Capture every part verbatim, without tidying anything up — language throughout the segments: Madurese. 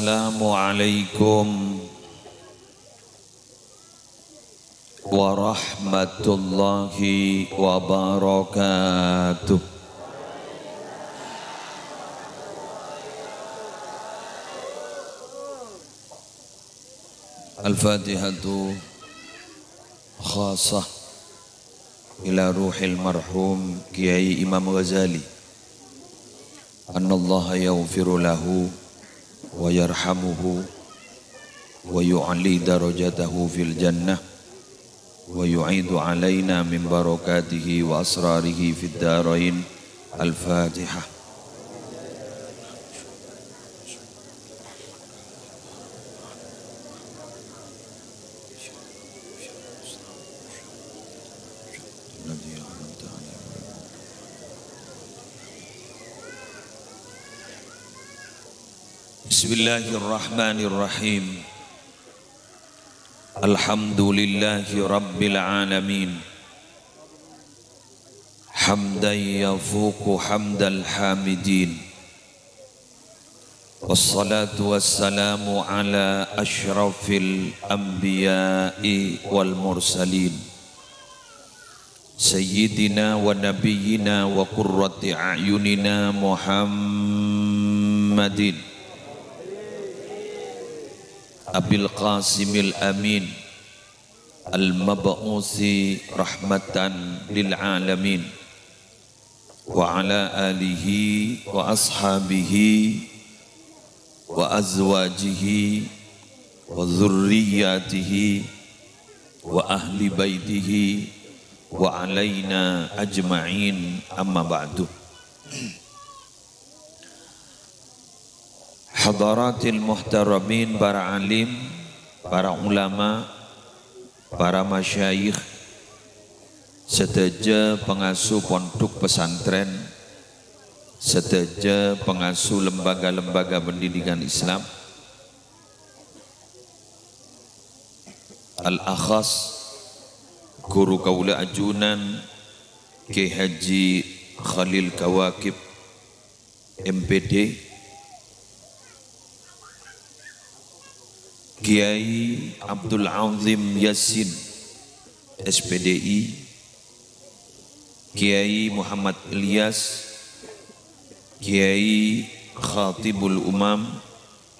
Assalamualaikum warahmatullahi wabarakatuh. Al-Fatihatu khassah ila ruhil marhum Kiai Imam Ghazali. Annallaha yaghfiru lahu wa yarhamuhu wa yu'li darajatahu fil jannah wa yu'idu alaina min barakatihi wa asrarihi fid darain. Al-Fatihah. Bismillahirrahmanirrahim. Alhamdulillahi rabbil alamin. Hamdan yafuqu hamdal hamidin. Wassalatu wassalamu ala asyrafil anbiya'i wal mursalin. Sayyidina wa nabiyyina wa qurrati a'yunina Muhammadin Abil Qasimil Amin al-mab'usi rahmatan lil alamin, wa ala alihi wa ashabihi wa azwajihi wa dzurriyyatihi wa ahli baitihi wa alaina ajma'in, amma ba'du. Hadaratil muhtaramin, para alim, para ulama, para masyayikh, sadhâjâ pangasuh pondhuk pesantren, sadhâjâ pangasuh lembaga-lembaga pendidikan Islam, al-akhas ghuru kaulâ ajunan Kiai Haji Khalil Kawakib, M P D, Kiai Abdul Azim Yasin, S P D I, Kiai Muhammad Ilyas, Kiai Khatibul Umam,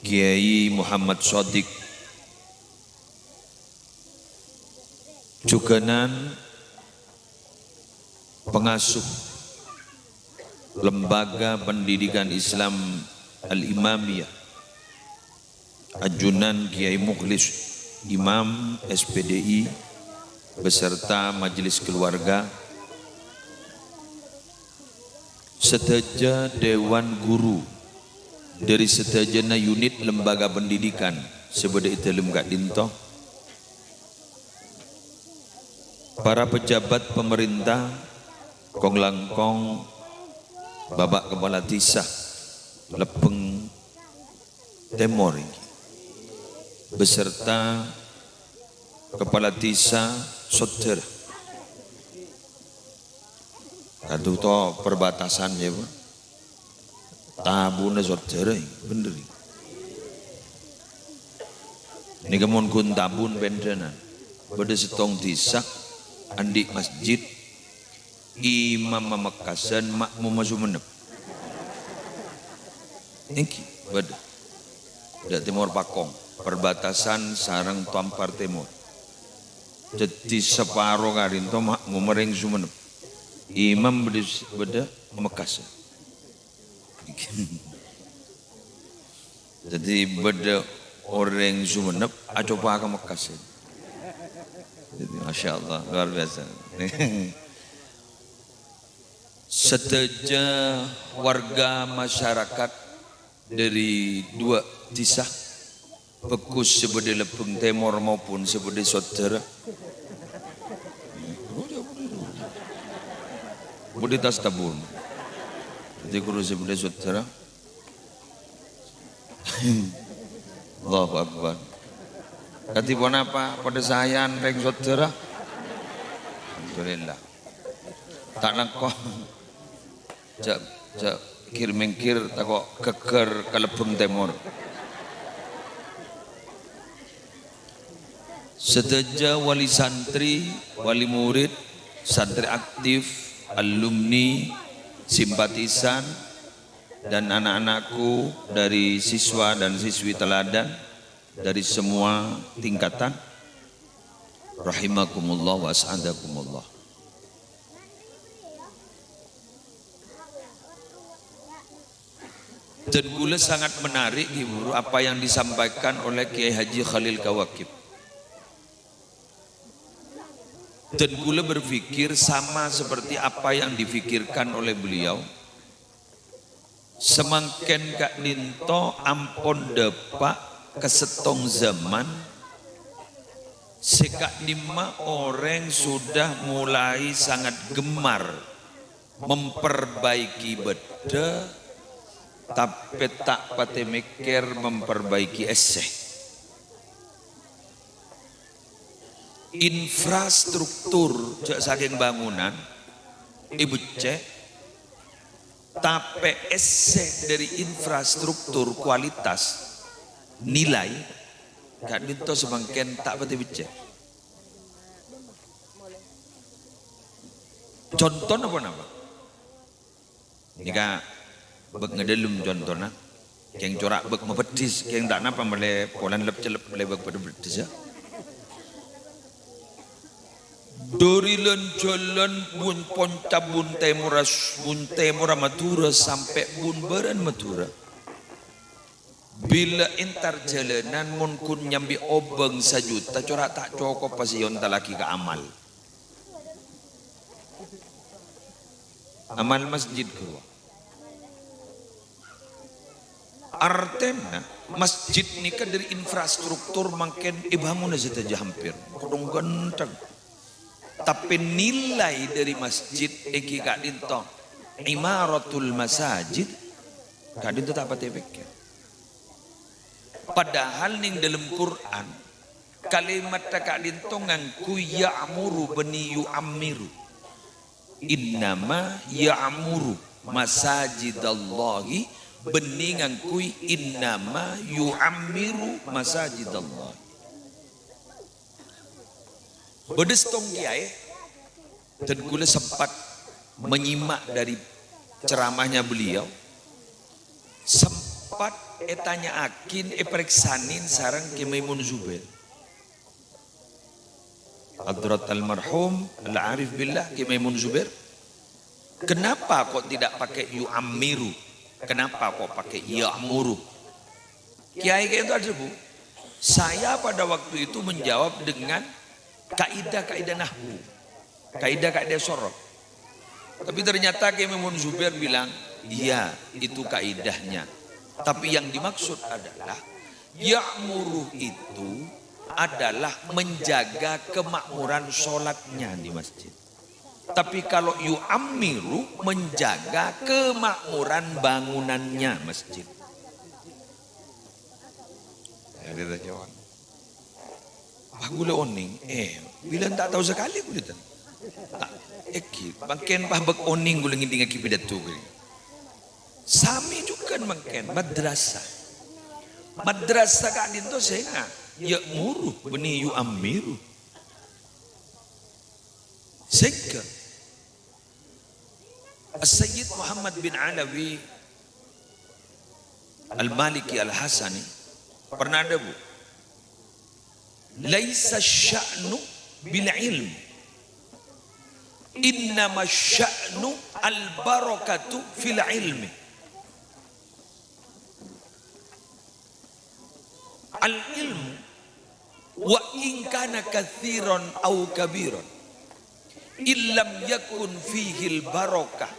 Kiai Muhammad Shadiq, jhughân pangasuh Lembaga Pendidikan Islam Al-Imamiyah, ajunan Kiai Mukhlis, Imam S P D I, beserta majelis keluarga, sadhâjâ dewan guru dhâri sadhâjâna unit lembaga pendidikan sè bâdâ è dâlem ka'dinto, para pejabat pemerintah, kong-langkong Bapak Kepala Desa Lebbeng Tèmor, beserta Kepala Desa Soddhârâ. Kadhu to perbatasan, ya, Bu. Tabuna Soddhârâ, bhender. Nèka mon ghun tabun pendhânan. Bâdâ sèttong dhisa, andi' masjid, imam Pamekasan, makmum Sumenep. Èngghi, bâdâ. Dâ' Tèmor Pakong, perbatasan sareng Toampar Tèmor. Dhâddhi saparo ka'dinto makmum orèng Sumenep. Imam bâdâ, bâdâ Pamekasan. Dhâddhi bâdâ orèng Sumenep acopa ka Pamekasan. Dhâddhi, masya Allah, luar biasa. Sadhâjâ warga masyarakat dhâri dua dhisa, bhâghus sè bâdâ Lebbeng Tèmor maupun sè bâdâ Soddhârâ. Bâdâ tas tabun. Dhâddhi ghuru sè bâdâ Soddhârâ. Allahu Akbar. Dhâddhi ponapa? Padâ saèyan rèng Soddhârâ. Alhamdulillah. Ta' langkong. Jhâ', jhâ' kir-mèngkir tako' ghâggâr ka Lebbeng Tèmor. Sadhâjâ wali santri, wali murid, santri aktif, alumni, simpatisan, dan anak-anakku dari siswa dan siswi teladan dari semua tingkatan, rahimakumullah wa as'adakumullah. Dan kaulâ sangat menarik, Ki Ghuru, apa yang disampaikan oleh Kiai Haji Khalil Kawakib. Dan kaulâ berpikir sama seperti apa yang dipikirkan oleh beliau. Samangkèn ka'dinto ampon dâpa' ka sèttong zaman sè ka'dimma orèng sudah mulai sangat gemar memperbaiki bâddhâ, tapè ta' patè mèkkèr memperbaiki essè. Infrastruktur, jhâ' sakèng bangunan, èbeccè', tapè essè dâri infrastruktur, kualitas, nilai, ka'dinto samangkèn ta' patè beccè'. Contona ponapa? Nèka bâk ngâdâlem contona. Kèng cora' bâk mapeddhis, kèng ta' napa mèlè polana lep-cellep mèlè bâk padâ peddhis, yâ. Dâri lan-jhâlân bun ponca bun tèmorra, bun tèmorra Madhurâ sampè' bun bârâ'na Madhurâ. Bilâ entar jhâlânan mon ghun nyambi obâng sajuta, cora' ta' cokop pas èontallaghi ka amal. Amal masjid ghâruwa. Artèna, masjid nèka dâri infrastruktur mangkèn èbhângonè sadhâjâ hampir. Kodhung ghântheng. Tapè nilai dâri masjid èngghi ka'dinto. Imaratul masajid, ka'dinto ta' patè pèkkèr. Padahal nèng dâlem Qur'an, kalimatta ka'dinto ngangghuy ya'muru bânnè yu'ammiru. Innama ya'muru masajidallahi, bânnè ngangghuy innama yu'ammiru masajidallahi. Bâdâ sèttong kèyaè, dan kaulâ sempat menyimak dari ceramahnya beliau, sempat ètanya'aghin, èparèksanè sareng Kè Maimun Zubair. Hadrat almarhum Al-Arif Billah Kè Maimun Zubair, "Kenapa kok tidak pakai yu'ammiru? Kenapa kok pakai ya'muru?" Kiai-kiai itu adhâbu, "Saya pada waktu itu menjawab dengan kaidah-kaidah nahwu, kaidah-kaidah sorof." Tapi ternyata Kè Maimun Zubair bilang, "Iya, itu kaidahnya. Tapi yang dimaksud adalah, ya'muru itu adalah menjaga kemakmuran sholatnya di masjid. Tapi kalau yu'ammiru, menjaga kemakmuran bangunannya masjid." Jadi, Wah, ghulâ onèng, eh, bilân ta' tao sakalè ghulâ tan. Ta', èngghi, mangkèn pas bâk onèng ghulâ ngèdingngaghi pidato ghulâ. Samè jhughân mangkèn, madrasah. Madrasah ka'dinto sènga', ya'muru, bânnè yu'ammiru. Sènga'. As-Sayyid Muhammad bin Alawi Al-Maliki Al-Hasani pernah adhâbu, "Laisa sya'nu bil ilm, innama sya'nu al-barakatu fil ilmi." Al-ilmu wa in kana katsiran aw kabiran, illam yakun fihil barakah,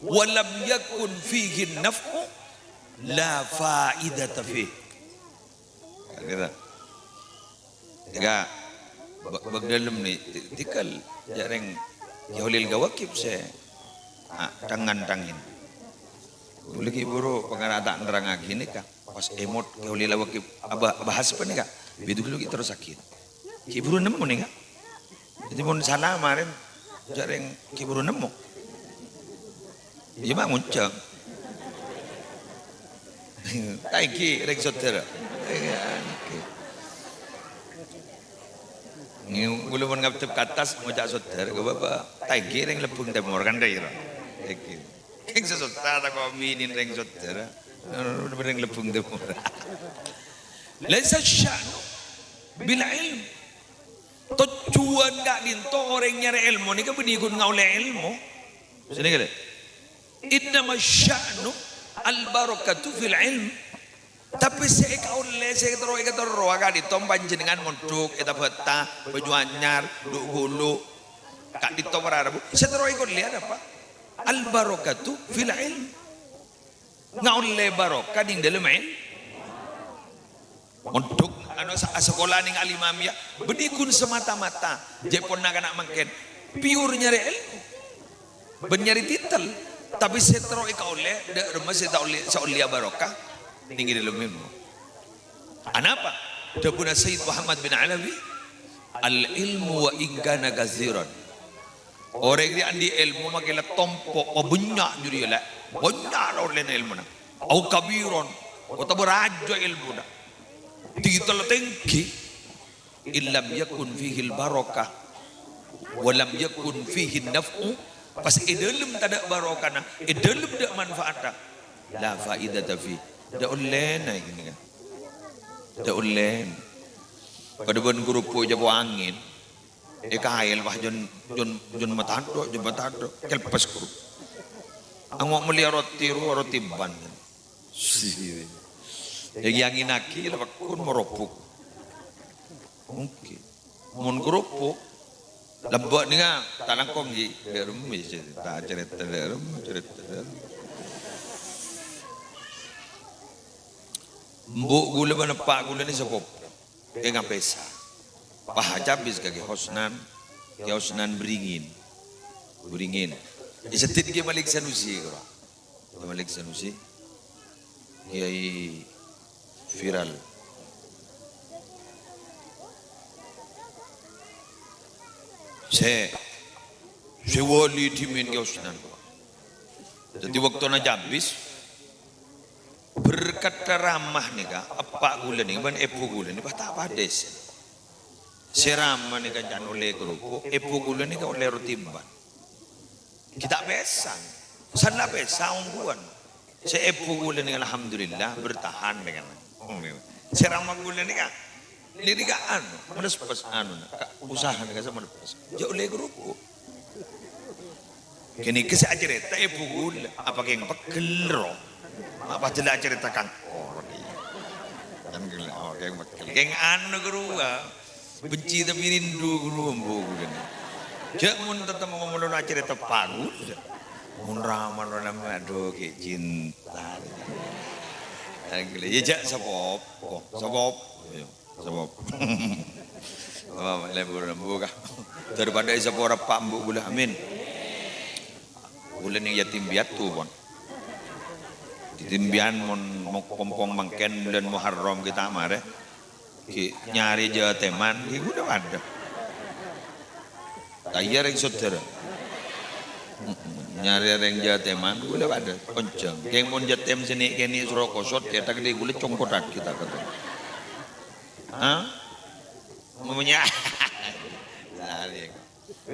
wa lam yakun fihin naf'u, la faidata fih. Kan gitu. Èngghi, bâ-, bâk dâlem nè, ti-, tèkèl, jhâ' rèng Kè Kholil Kawakib sè, ah, tang-ngantangè. Ghulâ ghi' bhuru pangara ta' nerrangngaghi nèka. Pas èmot Kè Kholil Kawakib aba-, bahas panèka, bhidhu ghulâ ghi' terrossaghi. Ghi' bhuru nemmo nèka. Dhâddhi mon sala marèn, jhâ' rèng ghi' bhuru nemmo. Iyâ, ma' ngoncang. Ta' èngghi rèng sodara. Èngghi. Nge-, kaulâ mon ngadhep ka attas, ngoca' soddhâr, "Ghâ' bâbâ, ta' èngghi rèng Lebbung Tèmor, kan, ra, ira?" Èngghi. Kèng sè sossa tako' binèn rèng soddhâr. Rèng Lebbung Tèmor. Laisa sya'nu bil ilm. Tojjhuwân ka'dinto orèng nyarè èlmo nèka bânnè ghun ngaollè èlmo. Sè nèka lè. Innama sya'nu al barakatu fil ilm. Tapè sè èkaollè, sè terro èkaterrowa ka'dinto panjhennengngan mondhuk è Tabata, Bâjuanyar, Dhu' Ghulu. Ka'dinto para rabu. Sè terro èkaollè napa? Al barakatu fil ilm. Ngaollè barokah neng dâlem èl-, mondhuk, anu, sa-, asakola neng Al-Imamiyah, bânnè ghun semata-mata, jhâ' pon na'-kana' mangkèn, pure nyarè èlmo. Bân nyarè titel, tapè sè terro èkaollè, dâ' remma sè ta' ollè, sè ollèya barokah, neng è dâlem èlmo. Anapa? Dhâbuna Sayyid Muhammad bin Alawi, "Al-ilmu wa in kana katsiran." Orèng rè andi' èlmo makè la tompo', pabânnya' jârèya, la bânnya' la ollèna èlmona. Au kabiran, otabâ rajâ èlmona. Titel tèngghi. In lam yakun fihil barakah, wa lam yakun fihin naf'u, pas è dâlem tadâ' barokana, è dâlem tadâ' manfaatta, la faidata fi. Tadâ' ollèna ghânèka. Tadâ' ollèna. Padâ bân kerupuk ècapo' angèn. Èkaèl, wah, jhân, jhân, jhân matadhu', jhân matadhu'. Kèlpès, guru. Ango' mellèya roti rowa, roti bân. Èyangènaghi, la pèkkun marobuk. Mungkin. Mon kerupuk, lambâ' nèka ta' langkong, ghi. Dâ' remma, ta' carèta dâ' remma, carèta dâ' remma. Embu' ghulâ bân eppa' ghulâ nè sapopo. Kèng apèsa. Pas acabis ka Kè Hosnan, Kè Hosnan bringin. Bringin. Èseddhi Kè Malik Sanusi, karo. Kè Malik Sanusi. Kèyaè viral. Sè, sè wali dhimèn Kè Hosnan, karo. Dhâddhi, bâktona cabis, Berkat rama nèka, eppa' ghulâ nèka bân èbhu ghulâ nèka pas ta' padâ èssèna. Sè rama nèka can ollè kerupuk, èbhu ghulâ nèka ollè roti bân. Ghi' ta' pèsa. San la pèsa ongghuwân. Sè èbhu ghulâ nèka alhamdulillah bertahan nèka. Sè rama ghulâ nèka, nèka anu, maleppes anu, ka-, usaha nèka sè maleppes. Jhâ' ollè kerupuk. Ghânèka sè acarèta èbhu ghulâ, apa kèng pegghel, ro? Apa jhâ' la acarèta kangkor? Kan ghellâ', oh, kèng pegghel. Kèng anu, ghâruwa. Bencè tapè rindhu, ghâruwa, embu' ghulâ nèka. Jhâ' mon tatemmo mon la acarèta eppa' ghulâ. Mon rama lo nama, aduh, kè cinta. Kan ghellâ', ya, jhâ' sapopo, sapopo. Iya. Sabâb. Wah, lebur embu' ka. Daripada èsapora eppa' embu' ghulâ. Amin. Ghulâ nèng yatim piatu, pon. Yatim pian mon mo-, pompong mangkèn bulân Muharram ghi' ta' marè. Ghi' nyarè jhâtèman, ghi' ghulâ padâ. Ta' iyâ rèng soddhârâ. Nyarè rèng jhâtèman, ghulâ padâ. Onjhâng. Kèng mon jhâtèm sè nè'-kènè' soro kosot, ètak dhi ghulâ congkottaghi ta' kèto. Hah? Mamanya. Lari.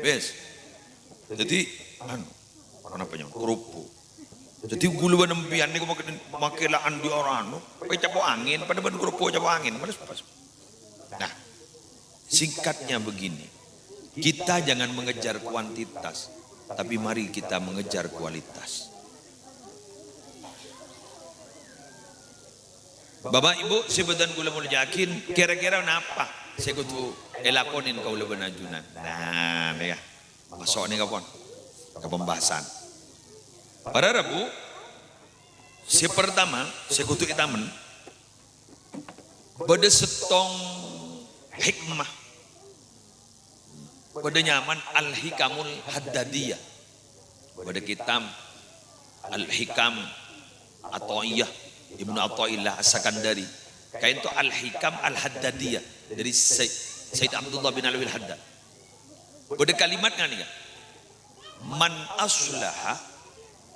Wis. Dhâddhi, anu, ponapa nyaman? Kerupuk. Dhâddhi, ghulâ bân empèyan nèko makè, makè la andi' ora anu, ècapo' angèn, padâ bân kerupuk ècapo' angèn, males pas. Nah, singkatnya begini, kita jangan mengejar kuantitas, tapi mari kita mengejar kualitas. Bapak Ibu sè bhâdhân kaulâ molja'aghi, kèra-kèra napa sè kodhu èlakonè kaulâ bân ajunan? Nah, nèka. Maso' nèka, pon. Ka pembahasan. Para rabu, sè partama, sè kodhu ètamen, bâdâ sèttong hikmah. Bâdâ nyamana Al-Hikamul Haddadiyah. Bâdâ kitab Al-Hikam Athaiyah, Ibnu Athaillah As-Sakandari. Ka'dinto Al-Hikam Al-Haddadiyah dâri Sayyid, Sayyid Abdullah bin Alawi Al-Haddad. Bâdâ kalimat nganèka, "Man aslaha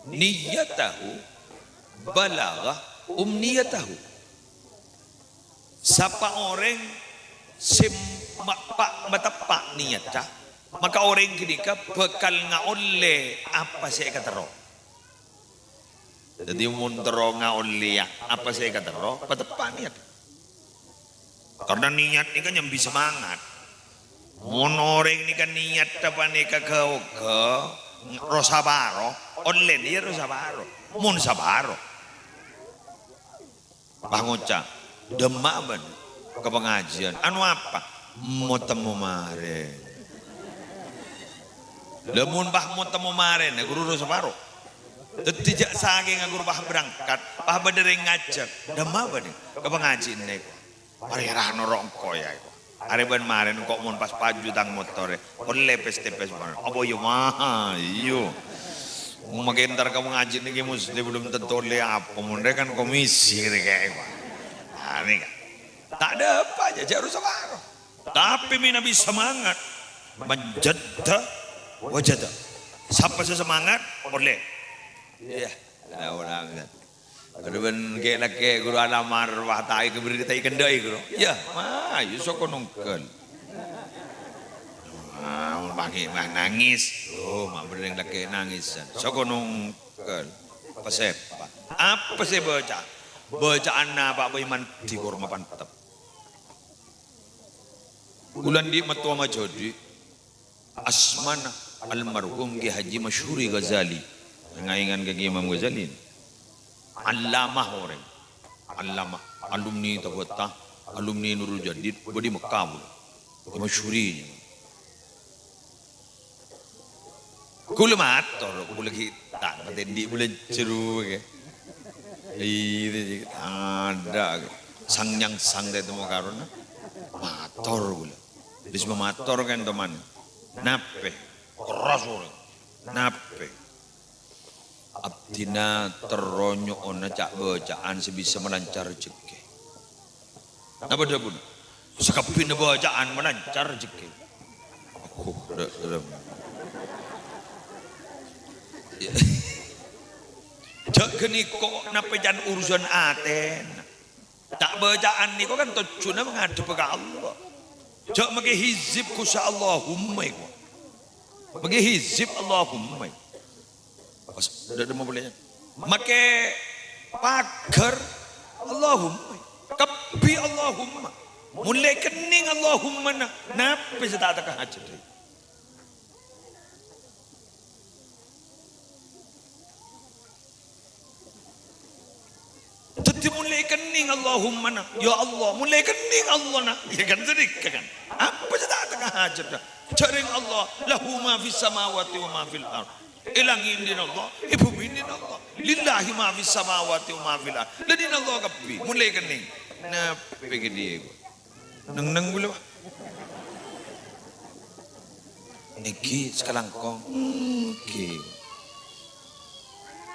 niyatahu balagha umniyatahu." Sapa orèng Sè ma-, pa-, mateppa' niyatta, maka orèng ghânèka bhâkal ngaollè apa sè èkaterro. Dhâddhi, mon terro ngaollèya apa sè èkaterro, pateppa' niyat. Karna niyat nèka nyambi semangat. Mon orèng nèka niyatta panèka ghâ-oghâ, rosa bhâro, ollèna iyâ rosa bhâro. Mon sabhâro. Pas ngoca', "Dâmma'a bâ'na ka pangajiyân?" "Anu apa?" "Mo-temmo marèn." Lah, mon pas mo-temmo marèn, ghuru rosa bhâro. Dhâddhi, jhâ' sakènga ghuru pas berangkat, pas bâdâ rèng ngajhâk, "Dâmma'a bâ'na ka pangajiyân?" "Parèra noro' engko', yâ." Arè bân marèn engko' mon pas paju tang motorè, ollè pès-tèpès mon. Apa ya, maha? Iyâ. Mangkèn entar ka pangajiyân nèka mesti belum tentu ollè apa, mon rè kan komisi rè kèya. Nah, nèka. Ta' dâpa' jhâ', jhâ' rosa bhâro. Tapè mènabi semangat, man jadda wajada. Sapa sè semangat, ollè. Iyâ. Nah, ora. Adu bân kè'-lakè' ghuru alamar, wah, ta' èkabherri', ta' èkendhâ'i, ghuru. Iyâ, ma, iyâ soko nongghâl. Ah, mon paghi' mah nangès. Oh, ma' bherreng lakè' nangesan. Soko nongghâl. Pasèpa. Apa sè bâca? Bâca'anna Pak Boy mandi korma pantep. Kaulâ andi' mattowa majhâdi'. Asmana almarhum Kiai Haji Masyhuri Ghazali. Ngaèngan ka Kiai Imam Ghazali. Allamah orèng. Allamah. Alumni Tabata, alumni Nurul Jadid, bâdâ è Mekka, Bu. Kiai Masyhuri. Kaulâ mator, kaulâ ghi' ta' patè andi' bulân jhâru, ghi. Iyâ, adâ', ghi. Sang-nyangsang ta' ètemmo karona. Mator kaulâ. Bis mamator kan, toman. Napè? Kerras orèng. Napè? Abdhina terro nyo'ona ca'-bâca'an sè bisa malancar rejhekkè. Napa dhâbuna? Sakabbhiyânna bâca'an malancar rejhekkè. Aduh, dâ-, dâ-, jhâ' ghânèka napè can urusan atèna. Ca'-bâca'an nèko kan tojjhuna mangadhebbhâ ka Allah. Jhâ' makè hizib khusus Allahumma èko. Makè hizib Allahumma. Pas, dâ-, dâ-, mau boleh, ya? Makè paghâr Allahumma. Kabbhi Allahumma. Mon la èkennèng Allahummana, napè sè ta' tèka hajhât? Dhâddhi, mon la èkennèng Allahummana, ya Allah, mon la èkennèng Allahna, ya kan sanèka kan. Apa sè ta' tèka hajhât? Jhâreng Allah, "Lahu ma fis samawati wa ma fil ard." È langngè' ḍinna Allah, è bhumè ḍinna Allah. "Lillahi ma fis samawati wa ma fil ard." La ḍinna Allah kabbhi, mon la èkennèng. Napè ka ḍiyâ, Bu? Neng-neng bulâ, Pak. Èngghi, sakalangkong. Èngghi.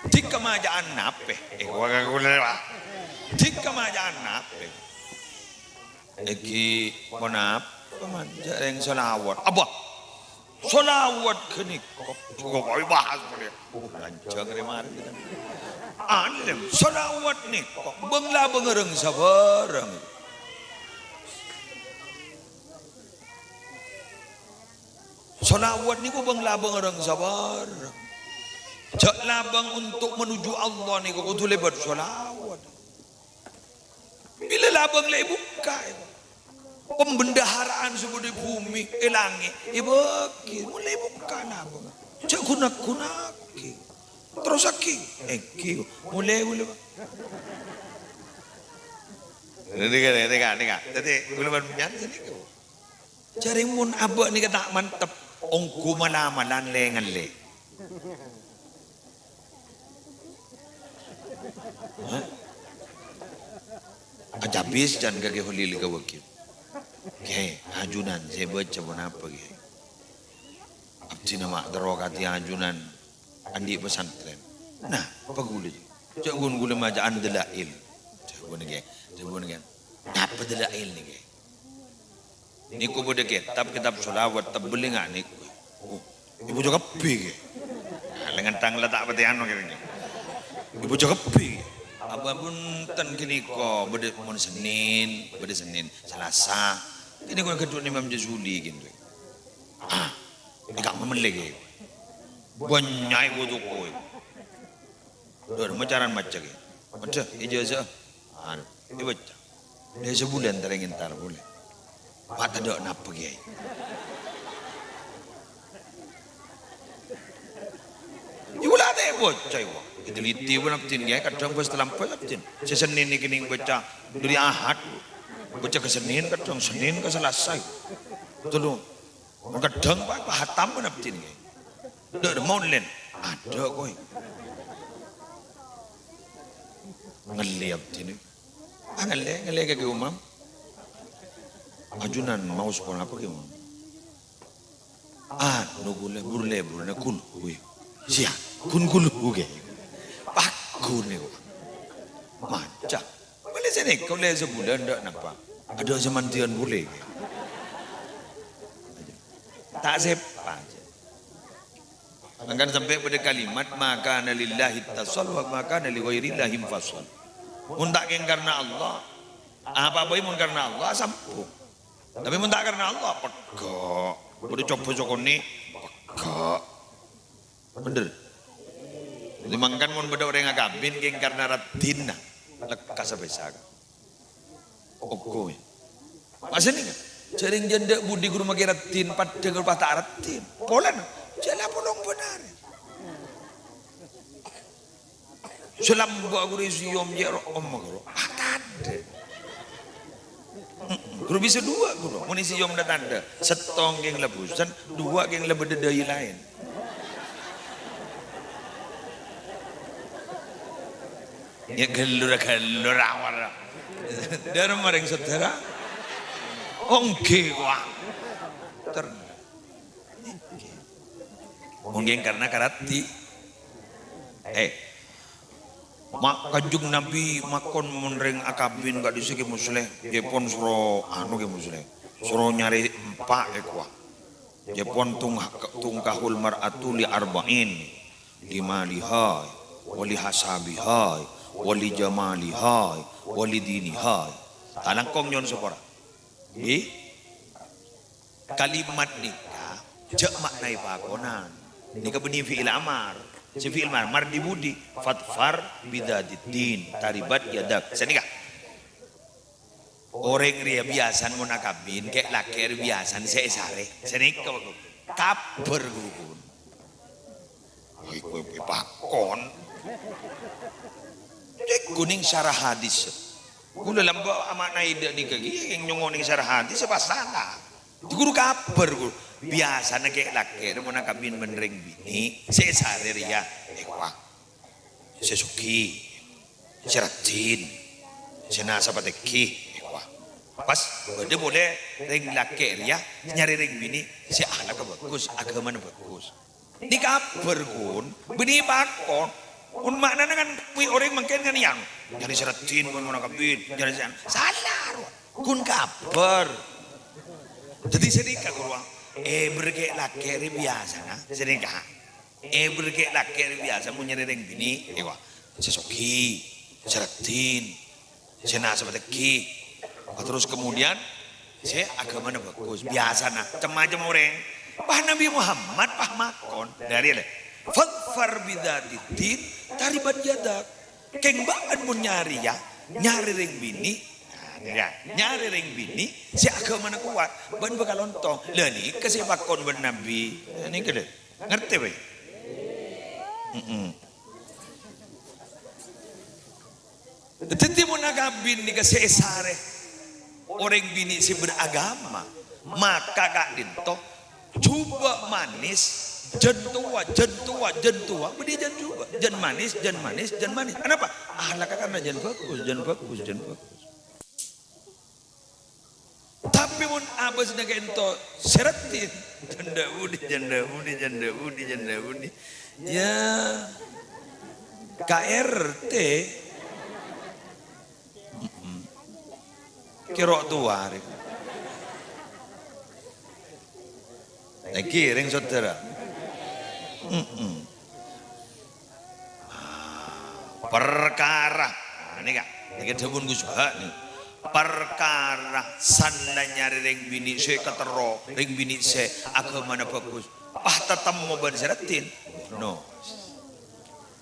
Ḍi' kamajâ'ân napè? Eh, wa-, wa-, bulâ, Pak. Ḍi' kamajâ'ân napè? Èngghi, ponapa, Man? Jhâreng shalawat. Apa? Shalawat ghânèka. Kok bahas polè. Oh, lanjhâng rè marè kita. Alim, shalawat nèka bâng-labâng rèng sabârâng. Shalawat nèko bâng-labâng rèng sabârâng. Jhâ' labâng untuk menuju Allah nèko kodhu lèbât shalawat. Bilâ labâng la èbukka', pembendaharaan sè bâḍâ è bhumè, è langngè', èbâghi, mon la èbukka' labâng. Jhâ' ghu-, ghunaaghi. Terrossaghi. Èngghi, molaè bulâ, Pak. Nèka, nèka, nèka. Dhâddhi, bulâ bân biyân sanèka. Jhâreng mon abâ' nèka ta' mantep, ongghu mala-malan lè-ngallè. Hah? Acabis can ka Kè Kholil ka Wagib. "Kè, ajunan sè èbâca ponapa, Kè?" "Abdhina ma' terro kadhi ajunan anḍi' pesantren." "Napa ghulâ, jhâ' ghun ghulâ maca'an Dalail." Jhâ' ghun, Kè. Jhâ' ghun, Kè. "Napa Dalail nèka?" "Nèko bâḍâ kètab, kètab shalawat, tebellè nga' nèko." "Oh, èbâca kabbhi, Kè?" Nah, lèngan tang la ta' patè anu, kèng. "Èbâca kabbhi, Kè?" "Apa bhunten, ghânèka bâḍâ mon Sennèn, bâḍâ Sennèn, Salasa, Ini kok ghâdhuwân Imam Jazuli gini. Ah, ini kok mellè ghi. Bânnya' è toko. Dâr macaran maca ghi. Maca ijazah. Anu, èbâca. Dâ' sabulân tarèng entar polè. Pas tadâ' napa, Kèyaè. Iwulate bocah iwa. Diteliti pun abdin, ya, kadhâng bâs talambâs abdin. Sè Senin nèkè nèng bâca dâri Ahad. Bâca ka Senin, kadhâng Senin ka Selasa. Telu. Kadhâng pa-, pahatam pun abdin, ya. Dâ' remma onlèn. Adâ' kowe. Ngellè abdin. Ah, ngellè, ngellè ka Kè Umam. Ajunan maos ponapa, Kè Umam? Anu, kulhu, burlè-burlèna kulhu, ya. Siya, ghun kulhu, ghi. Paggun, ya. Maca. Malè sè nèka, ollè sabulân, ndak napa. Adâ' sè mandiyân polè, ghi. Ta' sèpa, aja. Mangkana sampè' bâdâ kalimat, "Ma kana lillahi ittasal, wa ma kana li ghairillahi infasal." Mon ta' kèng karna Allah, apa bhâi mon karna Allah, sambung. Tapè mon ta' karna Allah, pegghâ'. Bâdâ coba sakonè', pegghâ'. Bhender. Dhâddhi mangkana mon bâdâ orèng akabin kèng karna raddhinna, lekkas sapèsa, Ka'. Ogo, ya. Maksudnya, jhâreng jhândhâ budi ghuru makè raddhin, padâ karo pas ta' raddhin. Polana, jhâ' la polong bân arè. Sè lambâ' ghuru èsiyom jhâ' ro-, omma ghuru. Ah, tadâ'. Mm-mm. Ghuru bisa duwâ' ghuru. Mon èsiyom dâ-tandâ. Sèttong kèng la bhusen, duwâ' kèng la bâdâ dâi laèn. Ya, ghellor-ghellor awal. Dârem marèng saudara. Ongghi, wa. Ter- Mungkin karena karati. Eh, ma-, Kanjeng Nabi makon mon rèng akabin ka'dissa' Kè Musleh, jhâ' pon soro anu Kè Musleh, soro nyarè empa' èkowa. Jhâ' pon tung-, tungkahul mar'atu li arba'in, li maliha, wa li hasabiha, wa li jamaliha, wa li diniha. Talangkong nyo'on sapora. Ngghi. Kalimat nèka jhâ' ma'naè pakonan. Nèka bânnè fi'il amar. Sè fi'il amar, mar dhi-budhi. Fadfar bidzatiddin, taribat yadak. Sanèka. Orèng rèya biyasana mon akabin, kè'-lakè' rèya biyasana sè èsarè. Sanèka, Pak Guru. Kabhâr, Guru. Wah, kowe, kowe pakon. Cèk ghun nèng sarah hadis. Kaulâ lambâ' ama'naè dâ' nèka ghi, nyongngo' nèng sarah hadis, pas sala. Guru kabhâr, Guru. Biyasana kè'-lakè' mon akabin bân rèng binè', sè èsarè rèya, eh, wah. Sè soghi. Sè raddhin, sè nasabhâ tèngghi, èkowa. Pas bâdâ polè rèng lakè' rèya nyarè rèng binè' sè akhlakka bhâghus, aghâmana bhâghus. Nèka kabhâr, ghun, bânnè pakon. Ghun ma'nana kan mè' orèng mangkèn kan yang nyarè sè raddhin, ghun, ghun akabin, nyarè sè an-, sala, ro. Ghun kabhâr. Dhâddhi sanèka, ghuru, eh, bârâ' kè' lakè' rè biyasana, sanèka. Eh, bârâ' kè' lakè' rè biyasa mon nyarè rèng binè', èwa. Sè soghi, sè raddhin, sè nasabhâ tèngghi. Terros kemudian, sè aghâmana bhâghus. Biyasana, cem-macem orèng. Pas Nabi Muhammad, pas makon. Dhâri lè. "Fadfar bidzatiddin, taribat yadak." Kèng bâ'na mon nyarè, ya, nyarè rèng binè'. Nah, ya, nyarè rèng binè', sè aghâmana kowat. Bâ'na bhâkal ontong. Lah, nèka sè èpakon bân Nabi. Nah, nèka lè. Ngartè, bhâi? Mm-mm. Dhâddhi, mon akabin nèka sè èsarè orèng binè' sè beraghâma, maka ka'dinto jhubâ' manis, jân towa, jân towa, jân towa, bânnè jân jhubâ', jân manis, jân manis, jân manis. Anapa? Akhlakka karna jân bhâghus, jân bhâghus, jân bhâghus. Tapè mon abâsna ka'dinto sè raddhin, jhândhâ budi, jhândhâ budi, jhândhâ budi, jhândhâ budi. Ya, K R T. Mm-mm. Kèra towa, rè. Èngghi, rèng saudara. Mm-mm. Ah, perkara. Nah, nèka. Nèka dhâbuna Gus Bah, nèka. Parkara san la nyarè rèng binè' sè katerro, rèng binè' sè aghâmana bhâghus, pas tatemmo bân sè raddhin, bonus.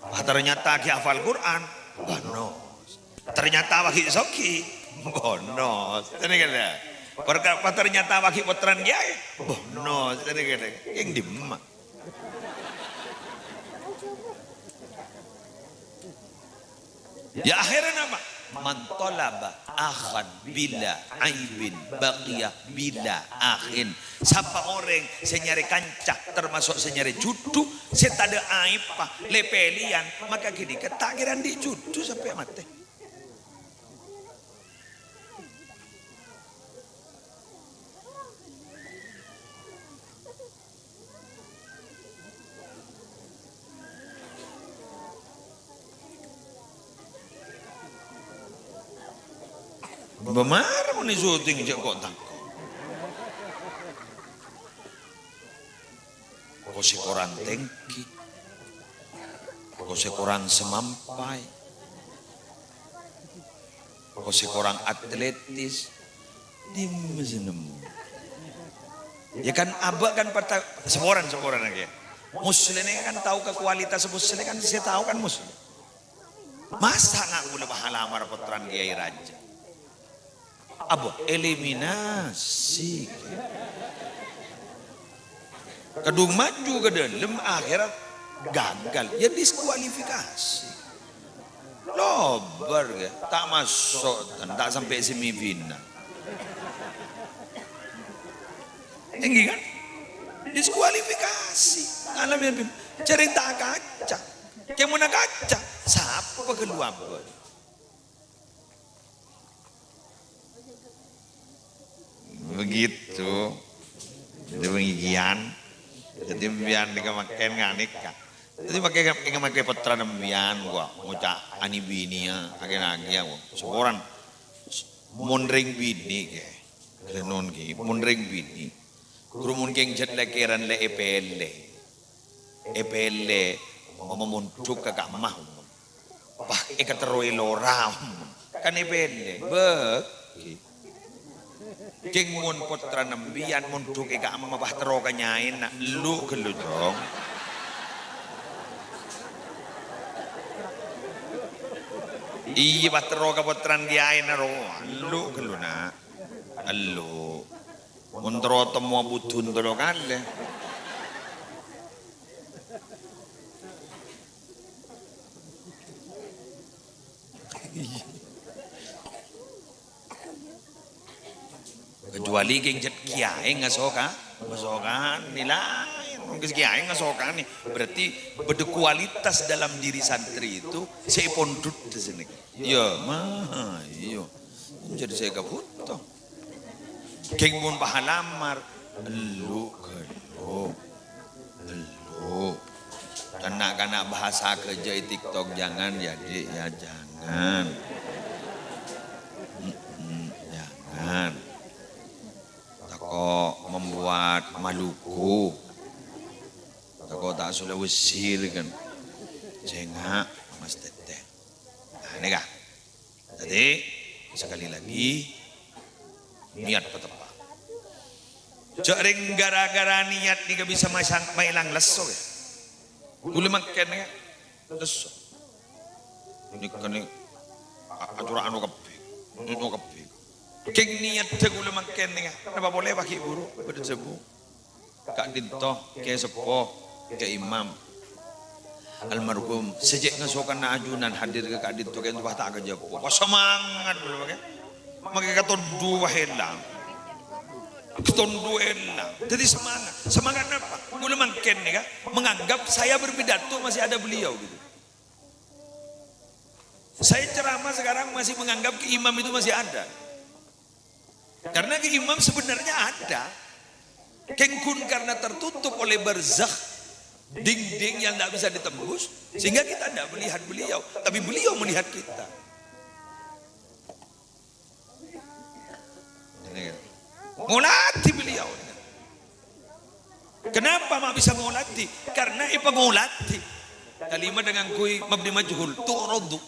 Pas ternyata ghi' hafal Qur'an, bonus. Ternyata ghi' soghi, bonus. Tènè kala. Parka-, pas ternyata ghi' pottrana kèyaè, bonus. Tènè kala. Kèng dimma? Ya, akhirnya apa? "Man talaba akhan bila aibin baqiya bila akhin." Sapa orèng sè nyarè kanca, termasuk sè nyarè jhudhu, sè tadâ' aibba, lè-pèlèyan, maka ghânèka ta' kèra andi' jhudhu sampè' matè. Bâ mara mon è syuting jhâ' ko'-tako'. Ko' sè korang tèngghi. Ko' sè korang sè mampay. Ko' sè korang atletis. Dimma sè nemmo? Ya kan, abâ' kan parta-, saporana, saporana, ya. Musleh nèka kan tao ka kualitas Musleh kan, sè tao kan Musleh. Masa' nga' kaulâ pas alamar pottrana kèyaè rajâ? Apa? Eliminasi. Kadhung maju ka dâlem, akhèr gagal. Ya diskualifikasi. Lobâr, ya. Ta' maso', ta' sampè' semifinal. Èngghi, kan? Diskualifikasi. Alam yang bim-, jhâreng ta' kaca. Kèng mon kaca, sapa ghâllu abâ'? Begitu. Jadi, demikian. Jadi, biar nèka makkèn nganèka. Jadi, makkè, makkè pottrana sampèyan, gua ngoca' ani binèya, agen-agen, gua. Saporana, mon rèng binè', ghi. Renun, ghi. Mon rèng binè'. Ghuru mon kèng jhât lèkèran lè èpèlè. Èpèlè, ompama mondhuk ka kamma. Wah, èkaterrowè lora. Kan èpèlè, bâghi. Kèng mon pottrana sampèyan mondhuk è kamma, pas terro ka nyaèna, ellu' ghâllu, Cong. Iyâ, pas terro ka pottrana kèyaèna, ro, ellu' ghâllu, Na'. Ellu'. Mon terro temmo abudhun tello kalè. Kecuali kèng jhât kèyaè ngasoka-, ngasokanè, laèn. Mon kèyaè ngasokanè, berarti bâdâ kualitas dalam diri santri itu sè èpondhut di sini. Iyâ, ma-, iyâ. Jadi sè kabhuto. Kèng mon pas alamar, ellu' ghâllu. Ellu'. Kana'-kana' bahasa ghâjâ è TikTok, jangan ya, Dik, ya, jangan. Mm-mm, jangan. Tako' membuat Maluku. Tako' ta' Sulawesi, kan. Sènga', Mas Tètè. Nah, nèka. Jadi, sekali lagi, niat pateppa'. Jhâ' rèng gara-gara niat nèka bisa masang-, maèlang lesso, ya. Kaulâ mangkèn, ya, lesso. Nèka nè, a-, atura anu kabbhi, anu kabbhi. Kèng niat kaulâ mangkèn, ya. Napa polè paghi' buru, bâdâ jhâbu. Ka'dinto, Kè Seppo, Kè Imam. Almarhum, sè cè' ngasokanna ajunan hadir ka ka'dinto, ka'dinto pas ta' kajhâbu. Wah, semangat, bro, Kè. Makè katondhu wah èlang. Katondhu èlang. Dhâddhi semangat. Semangat napa? Kaulâ mangkèn, nèka, menganggap saya berpidato masih ada beliau, gitu. Saya ceramah sekarang masih menganggap Kè Imam itu masih ada. Karena Kè Imam sebenarnya ada. Kèng ghun karena tertutup oleh barzakh, dinding yang tidak bisa ditembus, sehingga kita tidak melihat beliau, tapi beliau melihat kita. Ngolatè beliau. Kenapa ma' bisa ngolatè? Karena èpangolatè. Kalimat dengan kui mabni majhul, tu'radu.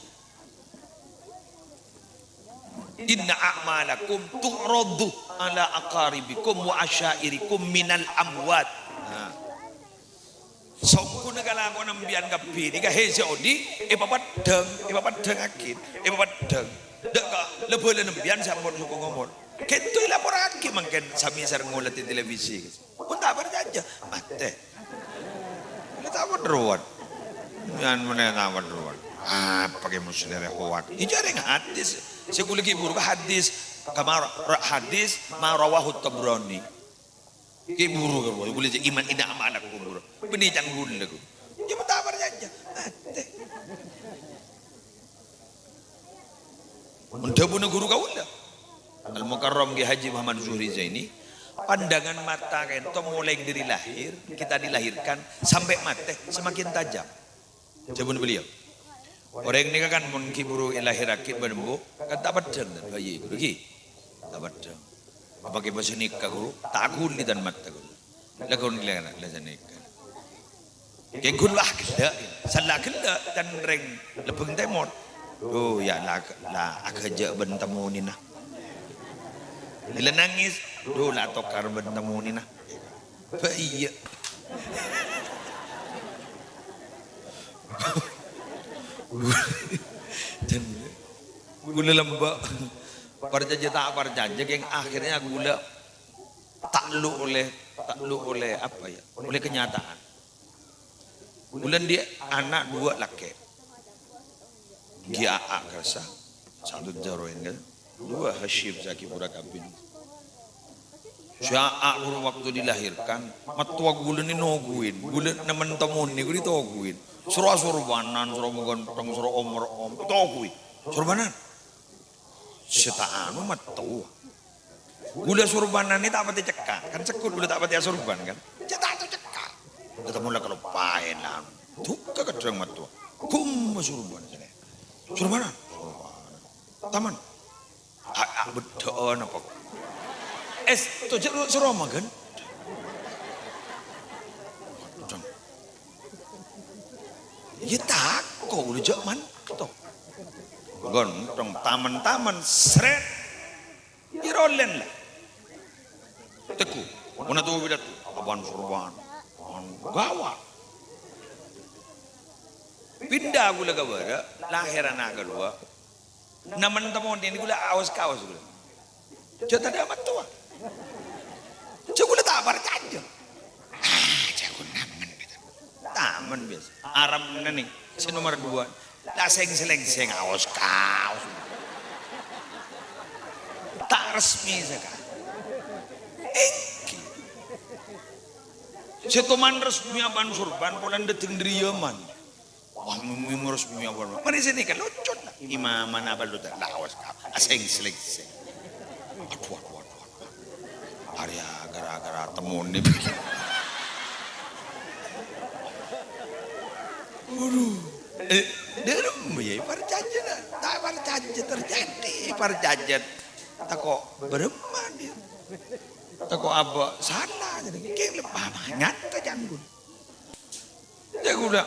"Inna a'malakum tu'radu ala aqaribikum wa asyairikum minal amwat." Nah. Songghuna kalakowanna empèyan kabbhi nèka, he, sè odi', èpapeddhâng, èpapeddhângaghi, èpapeddhâng. Dâ' ka, la bhâlâna empèyan sè ampon sokong omor. Ghâpanèka èlaporraghi mangkèn sami sareng ngoladi televisi. Pon ta' parcajâ, matè. Iyâ ta' padâ rowan. Yan menè ta' padâ rowan. Apa kè mesti rè hoak? Iyâ jhâ' rèng hadis. Sè ghulâ ghi' buru ka hadis. Kamar hadis ma rawahu Tabrani. Ghi' buru ka rowan. Ghulâ jhâ' iman inna a'malakum buru. Bânnè can ghulâ ghu. Iyâ pon ta' parcajâ. Matè. Mon dhâbuna ghuru kaulâ, Al-Mukarram Kiai Haji Muhammad Zuhri Zaini, pandangan mata ka'dinto mulai dari lahir, kita dilahirkan, sampai mate, semakin tajam. Dhâbuna beliau, orèng nèka kan mon ghi' buru èlahèrraghi bân embu', kan ta' peddhâng, kan, bâi, ghuru, ghi? Ta' peddhâng. Apa kè bâsa nèka, ghuru? Ta' aghuli dân mata, ghuru. Lakon lèra la sanèka. Kèng ghun la ghellâ', sala ghellâ' dân rèng Lebbâng Tèmor. Dhu, iyâ la, la aghâjâ' bân temmonèna. Bilâ nangès, dhu, la atokar bân temmonèna. Bâ iyâ. Dân ghulâ lambâ'. Parcajâ ta' parcajâ, kèng akhirnya ghulâ ta' lu ollè, ta' lu ollè apa ya? Ollè kenyataan. Ghulâ andi' ana' duwâ' lakè'. Ghi' aa' kassa. Satu jaroen kan. Duwâ' Hasyim Zaki pura kabin. Sè aa' buru waktu dilahirkan, mattowa ghulâ nè noghuwin. Ghulâ nemmen temmonè ghu' ditoghuwin. Soro asorbanan, soro maghânteng, soro omor-om, toghuwin. Sorbanan. Sè ta' anu mattowa. Ghulâ sorbananna ta' patè cekka'. Kan sekko' ghulâ ta' patè asorban, kan? Cè' ta' tao cekka'. Ketemu la kaloppaèn, la. Dukka kadhâng mattowa. Ghumma sorban sènè. Sorbanan. Sorbanan. Taman. A, a, beddhâ'ân apa? Èsto jâ' lo-, soro maghân. Dang. Iyâ tako' ghulâ jâ' manto. Ghun, dong, taman-taman, sret. Iyâ rolen la. Tegghu, mon atu pidato, abân sorban. Gawat. Pinda ghulâ ka bârâ', lahèr ana' kaduwâ. Nemmen temmonè ghulâ aos-kaos ghulâ. Jâ' tadâ' mattowa. Jâ' ghulâ ta' parcajâ. Ah, jâ' ghun nemmen. Taman biyasa. Aram nènè, sè nomer duwâ'. La sèng-sèlèngsèng aos-kaos. Ta' resmi sakalè. Èngghi. Sè toman resmi abân sorban polana dâteng dâri Yaman. Wah, mè-, mè-, resmi abân. Marè sènè kan lucu, nah. Imamana apa lu ta'? La, awas, ka-, asèng-sèlèngsèng. Aduh, aduh, aduh, aduh. Arèya gara-gara temmonè. Waduh. Eh, dâremma yâ, parcajâ, nah. Ta' parcajâ terjadi, parcajâ. Tako' bârâmma dia. Tako' abâ' sala, jadi kèng lebbâ nyata jângghun. Jâ' ghulâ,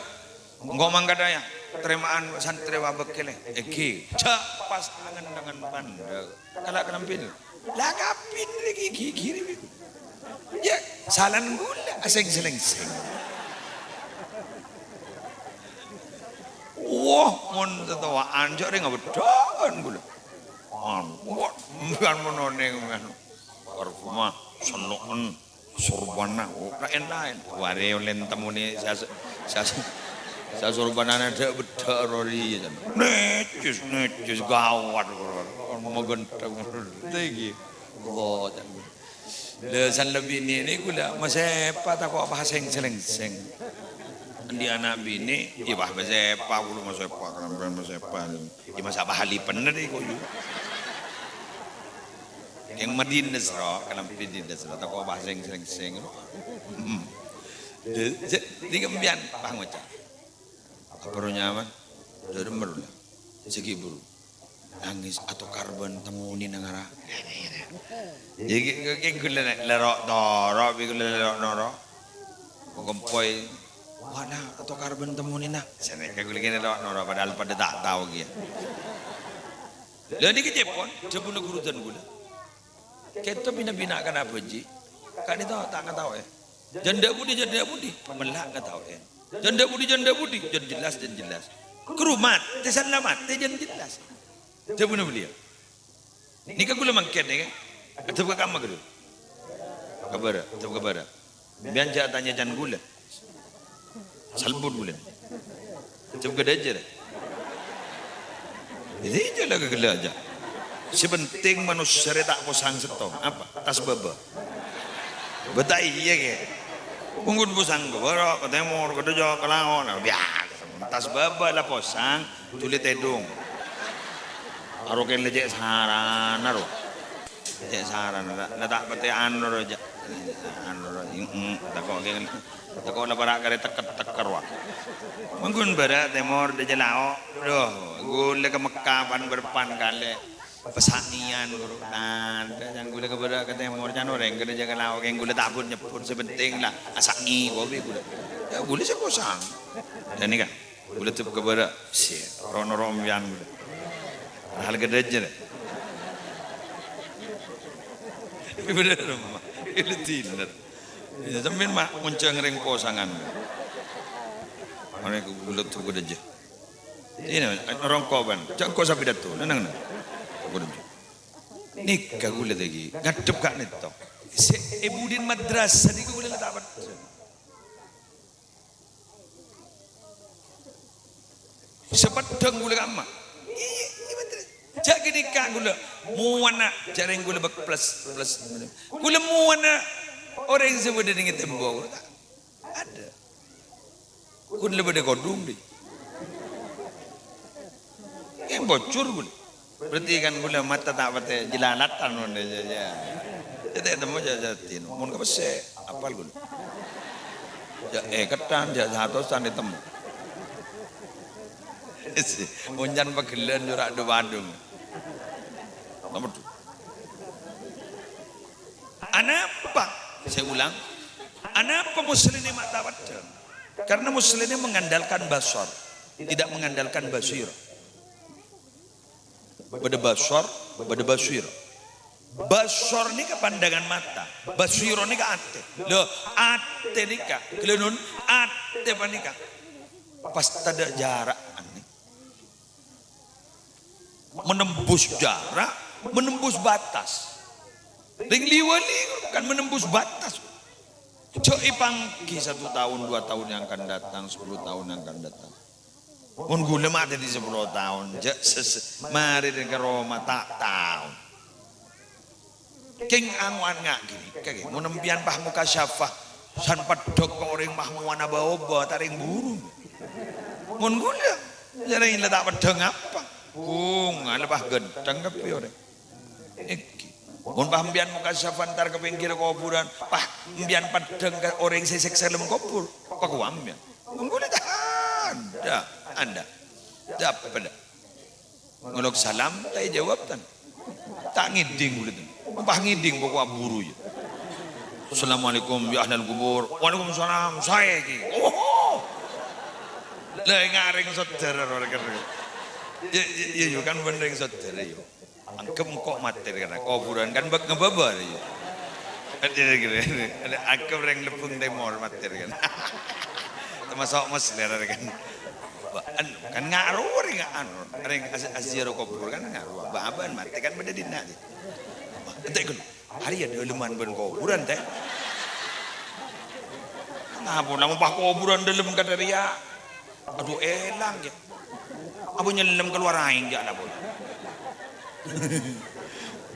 engko' mangkada yâ, tarèma'an santrè wa bâkkèlè. Èngghi, jâ' pas angen-angen pandâ'. Kala' kalambhina. La kabin rè ghi-, ghi-, ghi-, rè ghi-. Yâ, salan ghulâ, asèng-sèlèngsèng. Wah, mon tatowa'an, jâ' rè ngabâddhâ'ân ghulâ. An, wah, bukan mon onèng, kan. Parfuma, seno'en. Sorbana, oh, laèn-laèn. Warè olèn temmonè sa-, sa-, sasorbanana dâ'-beddhâ' rowa rèya. Necis, necis, gawat. Maghânteng. Tèngghi. Gawat. Lha, san la binè nèko la, masèpa tako' apa sèng-sèlèngsèng. Andi' ana' binè, iyâ, wah, masèpa, kulo masèpa, kenapa masèpa? Iyâ, masa' pahali bener, iko, yu. Yang Madinah, sro, kalambhi Madinah, sro, tako' apa sèng-sèlèngsèng, ro. Hmm. Dâ-, jâ-, dâri kempiyan, pas ngoca'. Apa ro nyaman? Dâremma ro, la. Sè ghi' buru. Nangès atokar bân temmonè nang ara. Yâ, ghi-, ghi-, ghi-, ghulâ la ro'-toro', bi' ghulâ la ro'-noro'. Kok kempoy. Wah, nah, atokar bân temmonè, nah. Sanèka ghulâ kènè ro'-noro', padahal padâ ta' tao kèya. Lah nèka cèpon, dhâbuna ghuru dân kaulâ. Kèto bina-bina kana bhâji', ka'dinto ta' ngataowè. Jhândhâ budi, jhândhâ budi, mella' ngataowè. Jhândhâ budi, jhândhâ budi, jân jelas, jân jelas. Krumat, tèsan la matè, jân jelas. Dhâbuna beliau. Nèka kaulâ mangkèn nèka. Adhep ka kamma kaulâ. Ka bârâ', adhep ka bârâ'. Sampèyan jhâ' tanya can kaulâ. Salbut kaulâ. Adhep ka dâjâ. Jadi jhâ' la ghellâ' jhâ'. Sè penting manossa rè ta' posang sèttong. Apa? Tas bâbâ. Bâta iyâ kè. Mongghun posang ka bârâ', ka tèmor, ka dâjâ, ka lao'. Nah, biasa. Tas bâbâ la posang, dhuli tèdung. Aro kèn la cè' sarana ro. Cè' sarana, la, la ta' patè anu ro, jhâ'. Anu ro, mm, tako' kèn, tako' la para' karè tekker-tekker, wa. Mongghun bârâ' tèmor dâjâ lao'. Dhu, kaulâ ka Mekka pan bârâmpan kalè. Pasa'iyan, ghuru. Nah, can kaulâ ka bârâ' ka tèmor, can orèng ka dâjâ ka lao', kèng kaulâ ta' bun-nyebbhun, sè penting la asa'i, kopi kaulâ. Yâ, kaulâ sè posang. Dan nèka, kaulâ adhep ka bârâ', sè, ro-noro' sampèyan kaulâ. Padahal ka dâjâ, lè. Bhender, Ma. Kaulâ dinner. Yâ, sampèyan, Ma, ngoncang rèng posangan. Mangkana kaulâ adhep ka dâjâ. Ini, rongko, Bang. Jhâ' engko' sapidato. Nenang, nenang. Nèka kaulâ tèngghi. Ngadhep ka'dinto. Sè è budina madrasah nèka kaulâ la ta' peddhâng. Sè peddhâng kaulâ kamma. Iyâ, iyâ, bener. Jhâ' ghânèka kaulâ mowana, jhâ' rèng kaulâ bak plus, plus. Kaulâ mowana orèng sè bâdâ nèng è tembok. Adâ'. Kun la bâdâ kodhung, dhi. Kèng bocor, kun. Berarti kan kaulâ mata ta' patè jelalatan, mon, yâ, yâ. Yâ, ta' ètemmo, yâ, yâ, dino. Mon ka pèssè, apal, kun. Yâ, eh, kettan, yâ, satosan ètemmo. Mon can pagghellâ'ân jhâ' ra dhu-padhung. Nomor dua. Anapa? Saya ulang. Anapa Muslim nèka ma' ta' peddhâng? Karena Muslim nèka mengandalkan basar, tidak mengandalkan basir. Bâdâ basar, bâdâ basir. Basar nèka pandangan mata, basir nèka atè. Lho, atè nèka, ghellâ' nun, atè panèka pas tadâ' jhârâ'ân nèka. Menembus jarak, menembus batas. Rèng li-wali kan menembus batas. Jhâ' èpangghi satu tahun, dua tahun yang akan datang, sepuluh tahun yang akan datang. Mon kaulâ ma' dhâddhi sepuluh taon, jhâ' ses-, marè rèng ka roma ta' tao. Kèng ango'an nga' ghânèka, kèng. Mon empèyan pas mukasyafah, san peddhâng ka orèng pas mowana bâ-obâ, ta' rèng buru. Mon kaulâ, jhâ' rèng la ta' peddhâng apa? Bhunga la pas ghântheng kabbhi orèng. Èngghi. Mon pas empèyan mukasyafah entar ka pèngghirra kobhurân, pas empèyan peddhâng ka orèng sè èsèksa è dâlem kobhur, pakowa empèyan. Mon kaulâ ta' adâ', adâ'. Dâpa' dâ'. Ngolok salam, ta' èjâwâb, tan. Ta' ngèdhing kaulâ, tan. Pas ngèdhing, pokok buru, yâ. "Assalamualaikum, ya ahlal kubur." "Waalaikumsalam, saè, Ki." Oho! Lah, ngarèng saudara, ora kèra. Yâ, yâ, yâ, yâ, kan bân rèng saudara, yâ. Anggep engko' matè, kan, kobhurân, kan, bâk ngebâbâ, yâ. Kan, kira-kira, anggep rèng Lebung Tèmor matè, kan. Termasuk Meslir, kan. Ba-, anu, kan ngaruh rèng anu, rèng az-, aziarah kubur kan ngaruh. Ba-, abân matè kan bâdâ dinna', yâ. Ente' ghâllu, arèya dâlemman bân kobhurân, tè. Napa nama pas kobhurân dâlem kadâ' rèya? Adhu, èlang, yâ. Apa nyellem kalowar aèng, yâ, napa?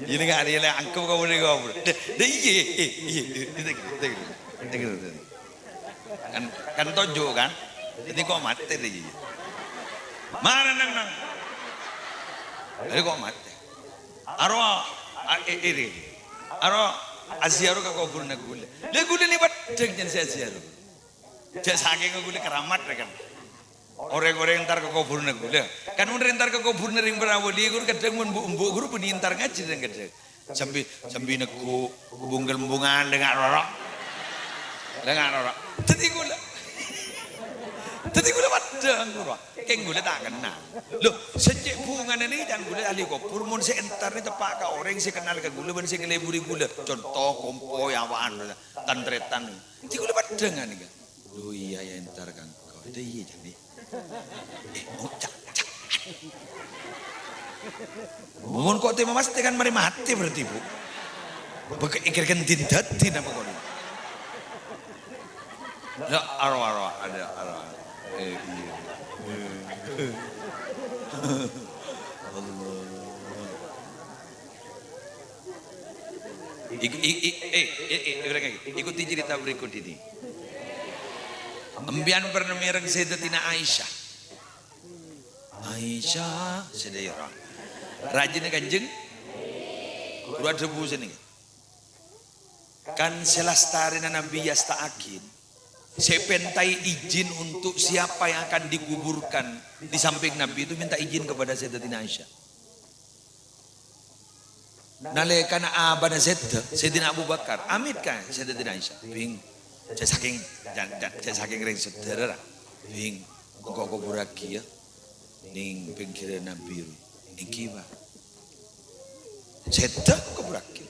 Ini nggak ada yang anggap kau boleh kau. Deh, deh, iya, iya, iya, iya, iya, iya, iya. Kan, kan tojo', kan? Jadi kok matè deh, iya. Mara nang, nang. Jadi kok matè. Aro, a, e, iri. Aro, aziarah ka kobhurna ghulâ. Lah ghulâ nèka peddhâng jhân sè aziarah. Jhâ' sakèng ghulâ keramat, rè, kan. Orèng-orèng entar ka kobhurna ghulâ. Kan mon entar ka kobhurna rèng para wali, ghuru kadhâng mon bu-, embu' ghuru bânnè entar ngajhi, rèng kadhâng. Sambi, sambi neggu' bungkel-bungal, denga' roro. Denga' roro. Dhâddhi ghulâ. Ghulâ paḍḍhâng, ghulâ. Kèng ghulâ ta' kennal. Lho, sè cè' bhungana nèka can ghulâ ahli kobhur, mon sè entar nèka teppa' ka orèng sè kennal ka ghulâ bân sè ngalèburi ghulâ. Conto, kompoy, awa'an, tan-tarètan. Dhâddhi ghulâ paḍḍhâng nèka. Lho, iyâ, iyâ, entar ka engko'. Iyâ, iyâ, can. Eh, oh, ca-, ca-, Mon ko' te' mamastè kan marè matè berarti, Bu. Bâkal èkèr ghântèna dhâddhi napa kok? Ya, aro, aro, ada, aro. Eh, iya. Allah. Iku-, i-, i-, eh, eh, eh, ulang lagi. Ikuti cerita berikut ini. Empèyan pernah mèreng Sayyidatina Aisyah. Aisyah, sadhâjâ ra-, rajina Kanjeng, ghuru adhâbu sanèka. Kan sè lastarèna Nabi èasta'aghi, sè èpèntaè ijin untuk siapa yang akan dikuburkan di samping Nabi itu minta izin kepada Sayyidatina Aisyah. Nalèkana abâna sèdhâ, Sayyidina Abu Bakar, amit ka Sayyidatina Aisyah, "Bhing, jhâ' sakèng, jhâ', jhâ', jhâ' sakèng rèng sadhâjâ ra, Bhing, engko' kobhurraghi, yâ, neng pèngghirrâ Nabi, ro." "Èngghi, Pa'." Sèdhâ kobhurraghi.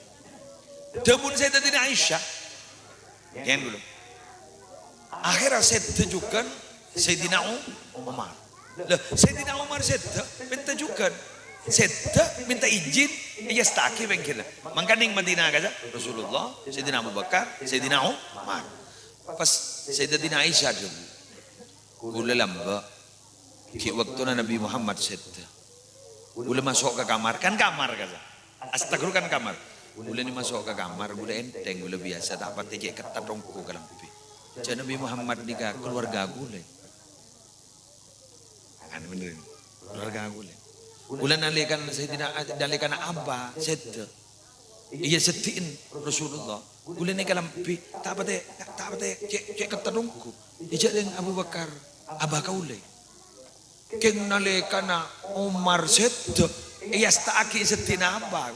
Dhâbuna Sayyidatina Aisyah, Yen dulu. Akhirnya sèdhâ jhughân Sayyidina U-, Umar. Lah, Sayyidina Umar sèdhâ, mènta jhughân. Sèdhâ mènta ijin, èasta'aghi pèngghirrâ. Mangkana neng Madinah ka'issa, Rasulullah, Sayyidina Abu Bakar, Sayyidina Umar. Pas Sayyidatina Aisyah adhâbu, "Kaulâ lambâ', ghi' bâktona Nabi Muhammad sèdhâ." Kaulâ maso' ka kamar, kan kamar, ka'issa. Astagfirullah, kan kamar. Kaulâ nè maso' ka kamar, kaulâ ènthèng, kaulâ biyasa, ta' patè cè' ketat ongghu kalambhi. Jhâ' Nabi Muhammad nèka keluarga kaulâ. Anu bhender. Keluarga kaulâ. Kaulâ nalèkana Sayyidina, nalèkana Aba sèdhâ. Iyâ, sèdhi'in Rasulullah. Kaulâ nè kalambhi, ta' patè, ta' patè cè', cè' ketat ongghu. Èjhâ' rèng Abu Bakar, Aba kaulâ. Kèng nalèkana Umar sèdhâ, èasta'aghi sèdhi'na Aba.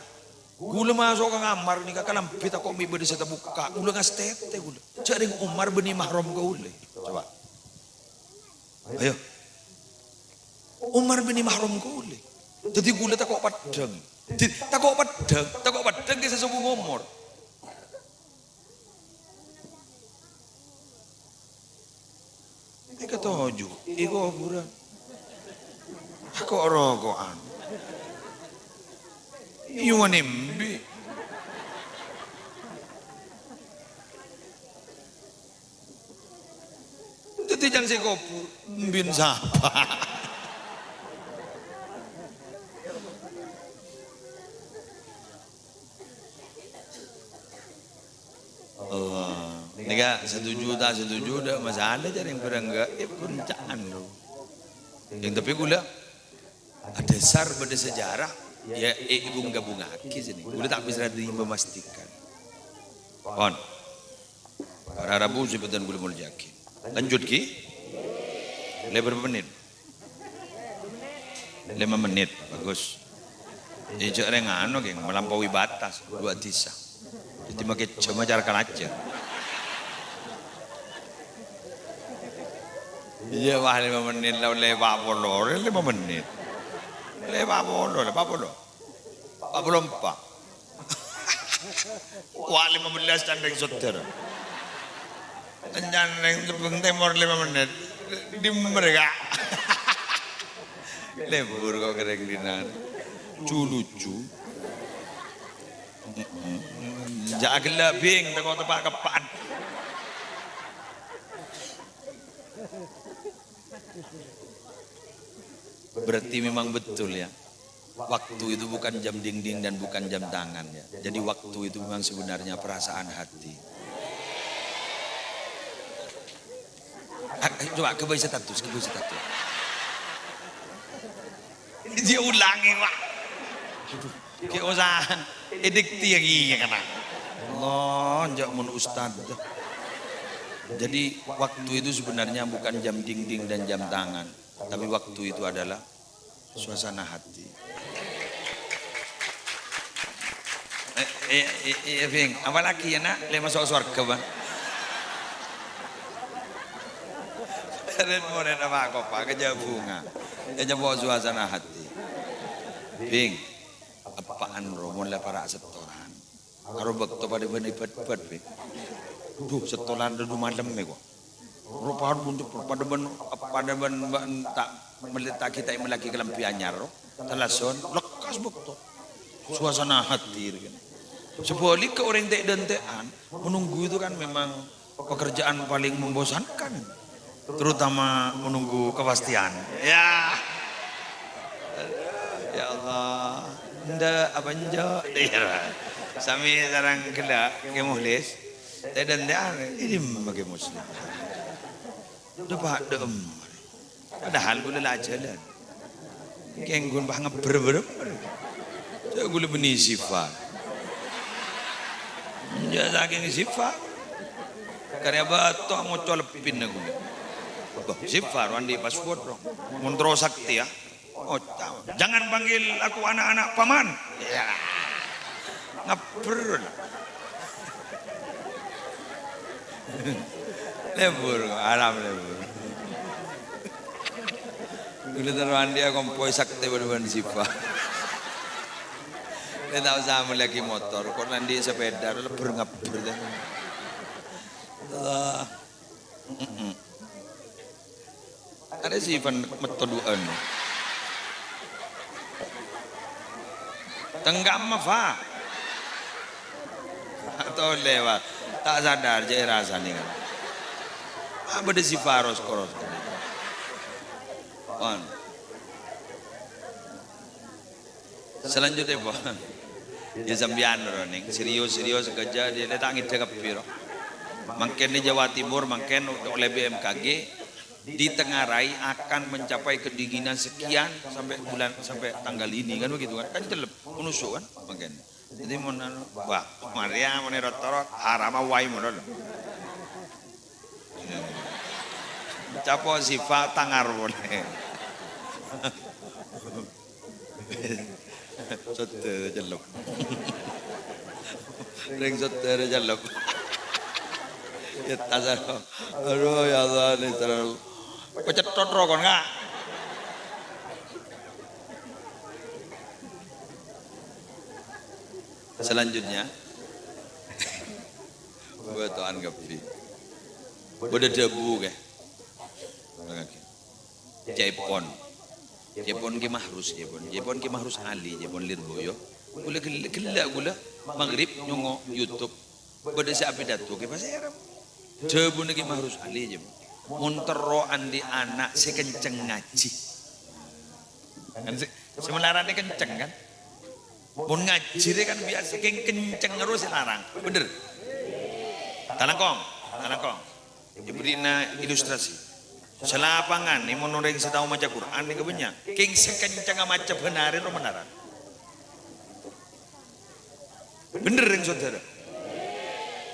Kaulâ maso' ka kamar nèka kalambhi tako' mè' bâdâ sè tabukka'. Kaulâ ngastètè kaulâ. Jhâ' rèng Umar bânnè mahram kaulâ. Coba. Ayo. Umar bânnè mahram kaulâ. Dhâddhi kaulâ tako' paḍḍhâng. Dhâddhi tako' paḍḍhâng, tako' paḍḍhâng ka sè sobung omor. Èkatoju' è kobhurân. Ako'-roko'an. Èyowan embi'. Dhâddhi can sè kobhur, embin sapa? Allah. Nèka setuju ta' setuju, ta' masalah, jhâ' rèng bârâng gaib, ghun ca'an, lho. Yang tapi kaulâ adhâsar bâdâ sejarah, ya, è, èghun-ghâbungngaghi sènè. Kaulâ ta' bisa memastikan. Pon. Para rabu sè bhâdhân kaulâ molja'aghi. Lanjut, ghi. Lè bârâmpa mennit? Lèma mennit. Bagus. È, jhâ' rèng anu, ghi, melampaui batas, dua disa. Dhâddhi makè jhâmma cara kalajâr. Iyâ, wah, lèma mennit, la, lè pa' polo, lèma mennit. Lè pa' polo, lè pa' polo. Pa' polo empa'. Wah, lèma bellâs can rèng Soder. Can rèng Lebeng Tèmor lèma mennit. Dimmer, Ka'. Lebur kok kerèng dinar. Cu-lucu. Jhâ' ghellâ', Bing, tako' teppa' keppa'an. Berarti memang betul, ya. Waktu itu bukan jam dinding dan bukan jam tangan, ya. Jadi waktu itu memang sebenarnya perasaan hati. A-, ayo coba ghâbây status, ghâbây status. Diulangi, Pak. Aduh, ghi' osahan. Èdikte, ya, iyâ, kana. Allah, jhâ' mon ustad. Jadi, waktu itu sebenarnya bukan jam dinding dan jam tangan, tapi waktu itu adalah suasana hati. Eh, eh, eh, eh, Bing, apalagi ya, Nak? Lè maso' sowarghâ, Bang. Red-moredda Pa' Kopa kajâ' bhunga. Ènyampo suasana hati. Bhing, eppa'an ro mon la para' setoran. Karo bâkto padâ bân èbât-bât, Bhing. Dhu, setoran dhu malem è ko. Ro padâ bân, padâ bân, padâ bân, bân ta' mellè ta' kita mellèaghi kalambhi anyar ro. Talason, lekkas bâkto. Suasana hati, kan. Sebaliknya orèng tè'-dântè'an, menunggu itu kan memang pekerjaan paling membosankan, terutama menunggu kepastian. Ya. Ya Allah. Ndak apa enjâ'? Iya. Sami sareng ghellâ' Kè Mukhlis. Tè'-dântè'an, ini Kè Muslim. Udah padâ em. Padahal ghulâ la ajhâlân. Kèng ghun pas ngebbher-bher. Cè' ghulâ bânnè Syifa. Jâ' sakèng Syifa. Karè bâto ngoco lebbina ghulâ. Bâh, Syifa ro andi' password ro. Mon terro sakti ya. Oca'. "Jangan panggil aku anak-anak paman." Ya. Ngebbher. Lebur, haram lebur. Ghulâ terro andi' akompoy sakti bân-bân Syifa. Lè ta' osa mellèaghi motor, kok andi' sepeda, lebur ngebbher tè. Allah. Mm-mm. Arè Syifa metto du'ân. Tengka emma, Fa. Tolè, Fa. Ta' sadar, jâ' èrasanè, kan. Ah, bâdâ Syifa ros-koros. Pon. Selanjutnya, Bos. Ya, sampèyan, ro, nèng serius-serius kerja, dia ta' ngèdhâ kabbhi, ro. Mangkèn di Jawa Timur, mangkèn oleh B M K G, ditengarai akan mencapai kedinginan sekian sampai bulan, sampai tanggal ini, kan begitu, kan? Kan celep, menusuk, kan? Mangkèn. Jadi, mon, anu, wah, Maria, mon rot-torot, haram awai, mon, ro. Capo' Syifa tangar polè. Sodârâ celep. Rèng sodârâ celep. Ya, tasar. Aduh, ya Allah, ini terlalu. Kok cethot rokon, Kak? Selanjutnya, bâto'an kabbhi. Bâdâ dhâbu, Kè. Cèpon. Cèpon Kè Mahrus, cèpon. Cèpon Kè Mahrus Ali, cèpon Lirboyo. Ghulâ ghellâ', ghellâ' ghulâ maghrib nyongngo' YouTube. Bâdâ sè apidato Kè Pasèra. Dhâbuna Kè Mahrus Ali, cèpon. Mon terro andi' ana' sè kenceng ngajhi. Kan sè, sè malarat nè kenceng, kan? Mon ngajhi rè kan biyasa kèng kenceng terros sè larang. Bhender? Talangkong, talangkong. Èbherri'na ilustrasi. Salapangan, nè mon orèng sè tao maca Qur'an nèka bânnya'. Kèng sè kencengnga maca bhânarè ro malarat. Bhender, rèng sodârâ?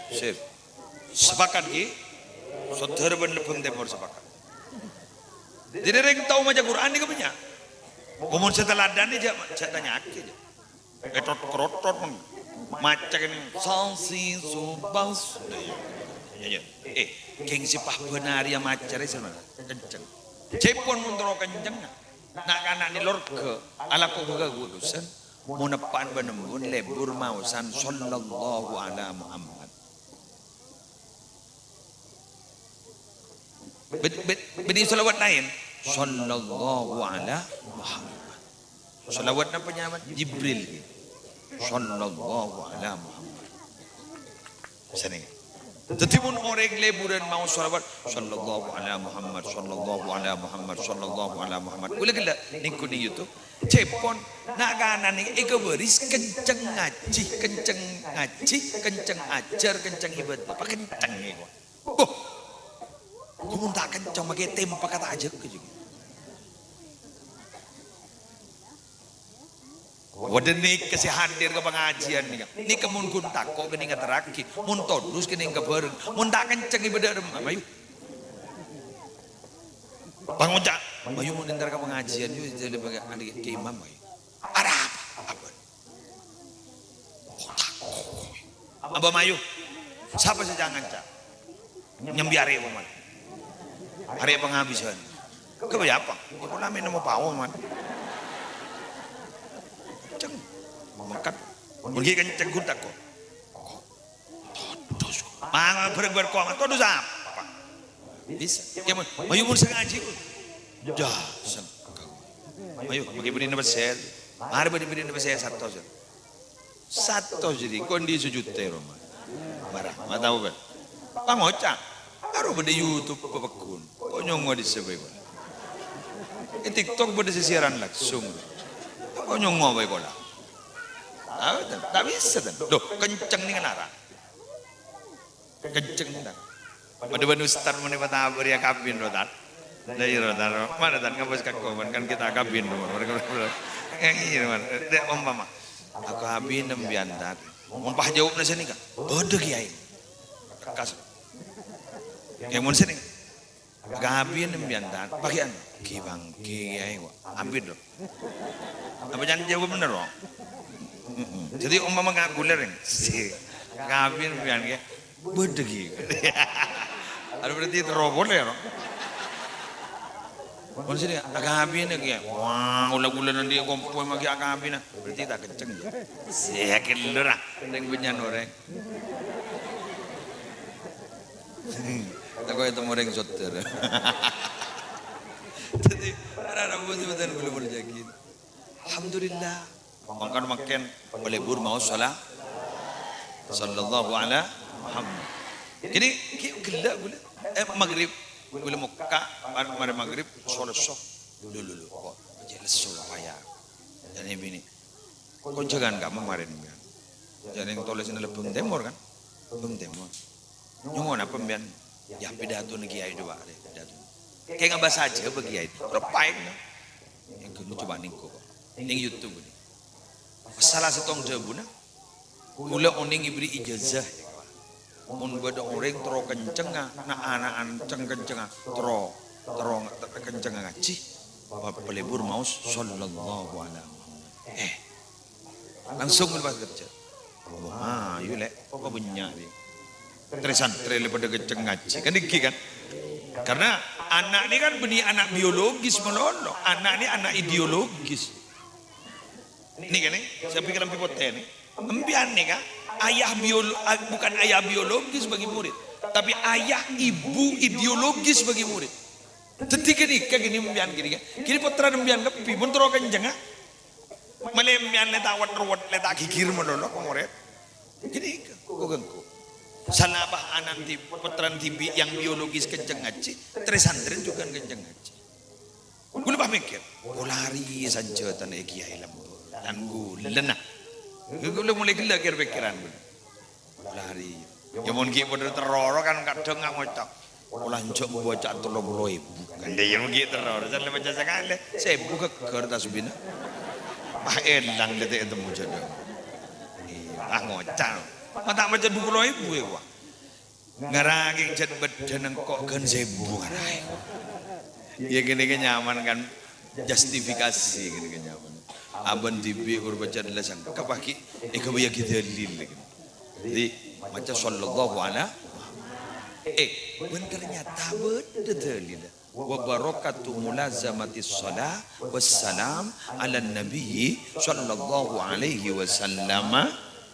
Sip. Sepakat, ghi? Sodârâ bân Lebeng Tèmor sepakat. Dhâddhi rèng tao maca Qur'an nèka bânnya'. Mon sè teladanè jâ', jâ' tanya'aghi, jâ'. Ètot-kerotot, mon. Maca kènè, sasi subas. Iyâ, iyâ. Eh, kèng sè pas bhânarè maca rè sè mana? Kenceng. Cèpon mon terro kenceng. Na'-kana' nè lorga, alako bhâghus. Mon eppa'an bân embun, lebur maosan, "Sallallahu ala Muhammad." Bâd-, bâd-, bâdâ shalawat laèn, "Sallallahu ala Muhammad." Shalawat napa nyamana? Jibril. "Sallallahu ala Muhammad." Sanèka. Dhâddhi, mon orèng leburan maos shalawat, "Sallallahu ala Muhammad, sallallahu ala Muhammad, sallallahu ala Muhammad." Ghulâ ghellâ' nèng-ghun nèng YouTube. Cèpon, na'-kana' nèng èkabâris kenceng ngajhi, kenceng ngajhi, kenceng ajhâr, kenceng ibâdâh. Apa kenceng nèko? Boh! Kok mon ta' kenceng makè tèmpa ka ta' ajhâk, jâ. Bâdâ nèka sè hadir ka pangajiân nèka. Nèka mon ghun tako' ghânèka èntarraghi. Mon todus ghânèka bhâreng. Mon ta' kenceng ibâdâh remma, mayu. Pangoca', mayu mon èntar ka pangajiân, yu, jadi bagi andi' ka imam, mayu. Arapa? Apa? Oh, tako'. Abâ mayu. Sapa sè jhâ' nganca'? Nyambi arè, pamana. Arè' pangabisân. Ghâbây apa? Iyâ, pola mè' nemmo pao, man. Kenceng. Mangkat. Mon ghi' kenceng, ghun tako'. Todus. Mangga bhâreng-bhâreng koma. Todus apa? Bisa. Iyâ, mon. Mayu mon sè ngajhi, Gus. Jah, sengkang. Mayu, bâgi bâdhina pèssè. Marè bâdhi bâdhina pèssè satos. Satos jadi kondi sujudte roma. Marah, ma' tao kan? Pangoca'. Karo bâdâ YouTube pepeggun. Kok nyongo di sepe kola? È TikTok bâdâ sè siaran langsung. Kok nyongo bae kola? Ah, ta' bisa, tan. Loh, kenceng nih lara. Kenceng, Tan. Padâ bân ustad mon è Patabâr ya kabin, ro, Tan. Lah, iyâ, ro, Tan, ro. Mana, Tan, ngabâs ka koman, kan kita kabin, ro. Yang iya, man. Dek, umpama. Akabin, embiyan, Tan. Mon pas jawabna sanèka. Bâdâ, Kiai. Kas. Kayak mon sanèka. Kabin embiyan, Tan. Pakaian. Ki bangke, Kiai, kok. Abit, lho. Apa jangan jawab bener, kok? Mm-mm. Jadi, umpama ngaku lereng. Si. Kabin embiyan, Kiai. Bâdâ, Kiai. Ada berarti terobos, ya, kok? Kon sini, kabin, Kiai. Wah, ula-ula nanti kompon lagi kabin, ah. Berarti tak kenceng, ya. Si, yakin, lho, lah. Yang punya noreng. Tako' ètemmo orèng soddhâr. Dhâddhi, para rabu sè bhâdhân kaulâ molja'aghi. Alhamdulillah. Mangkana mangkèn palebur maos sala-, sallallahu ala Muhammad. Kènè', ghi' ghellâ' kaulâ. Eh, maghrib. Kaulâ mokka', mar-, marè maghrib, solaso. Lho, lho, lho, kok cè' lesso, Pak, ya? Jârèya binè. Konjhângan kamma marèn, kan? Jârèya tolèsanna Lebeng Tèmor, kan? Lebeng Tèmor. Nyongo napa, sampèyan? Ya, pidatona Kiai coba, rè, pidato. Kayak ngabâs aja bagi Kiai. Repain, kan? Yang guru coba ningko, kok. Ning YouTube ini. Salah sèttong dhâbuna, kaulâ onèng èberri' ijazah. Mon bâdâ orèng terro kencengnga, na'-ana'an ceng-kencengnga, terro, terro nge-, kencengnga ngajhi, pa-, palebur maos, "Sallallahu ala Muhammad." Eh, langsung lepas kerja. "Oh, ayo, Lè', apa bânnya', rè? Trè-santrè lè padâ kenceng ngajhi." Kan ènggi, kan? Karena anak ini kan bânnè anak biologis malolo. Anak ini anak ideologis. Ini kan, nih, saya pikir lebih potensi. Empiyan nèka, ayah biolo-, a-, bukan ayah biologis bagi murid, tapi ayah ibu ideologis bagi murid. Dhâddhi ghânèka, ghânèka empiyan ghânèka. Ghânèka pottrana empiyan kabbhi, mon terro kencengnga, malè empiyan lè ta' wet-ruwet, lè ta' ghighir malolo ka morèd. Ghânèka, kok ganggu. Sanapa anak di-, pottrana dhibi' yang biologis kenceng ngajhi, trè-santrè juga kenceng ngajhi. Kaulâ pas mèkkèr, "Oh, larè sanjhâtana è Kiai Lembur." Lan kaulâ, nah. Kaulâ molaè ghellâ' kèr-pèkkèran kaulâ. Larè. Ya, mon ghi' padâ terro kan kadhâng nga' ngoca', "Kaulâ enjâ' maca tello polo èbu." Kan, ya, mon ghi' terro, jhâ' lè maca sakalè, sèbu ghâgghâr tasbina. Pas èlang lè ta' ètemmo jhâ' dâ'. Iyâ, ah, ngoca'. Ma' ta' maca du polo èbu, ya, wah. Ngaraghi jhât bâddhâna engko' ghân sèbu ngaraghi. Ya, ghânèka nyaman kan, justifikasi ghânèka nyaman. Abâ' dhibi' kur bâca dâlâ sangka paghi' èghâbâyyâghi dalil. Jadi, maca sallallahu ala, eh, bân ternyata bâdâ dalil. Wa barakatu mulazamatis shalah wassalam ala nabiyyi sallallahu alaihi wasallam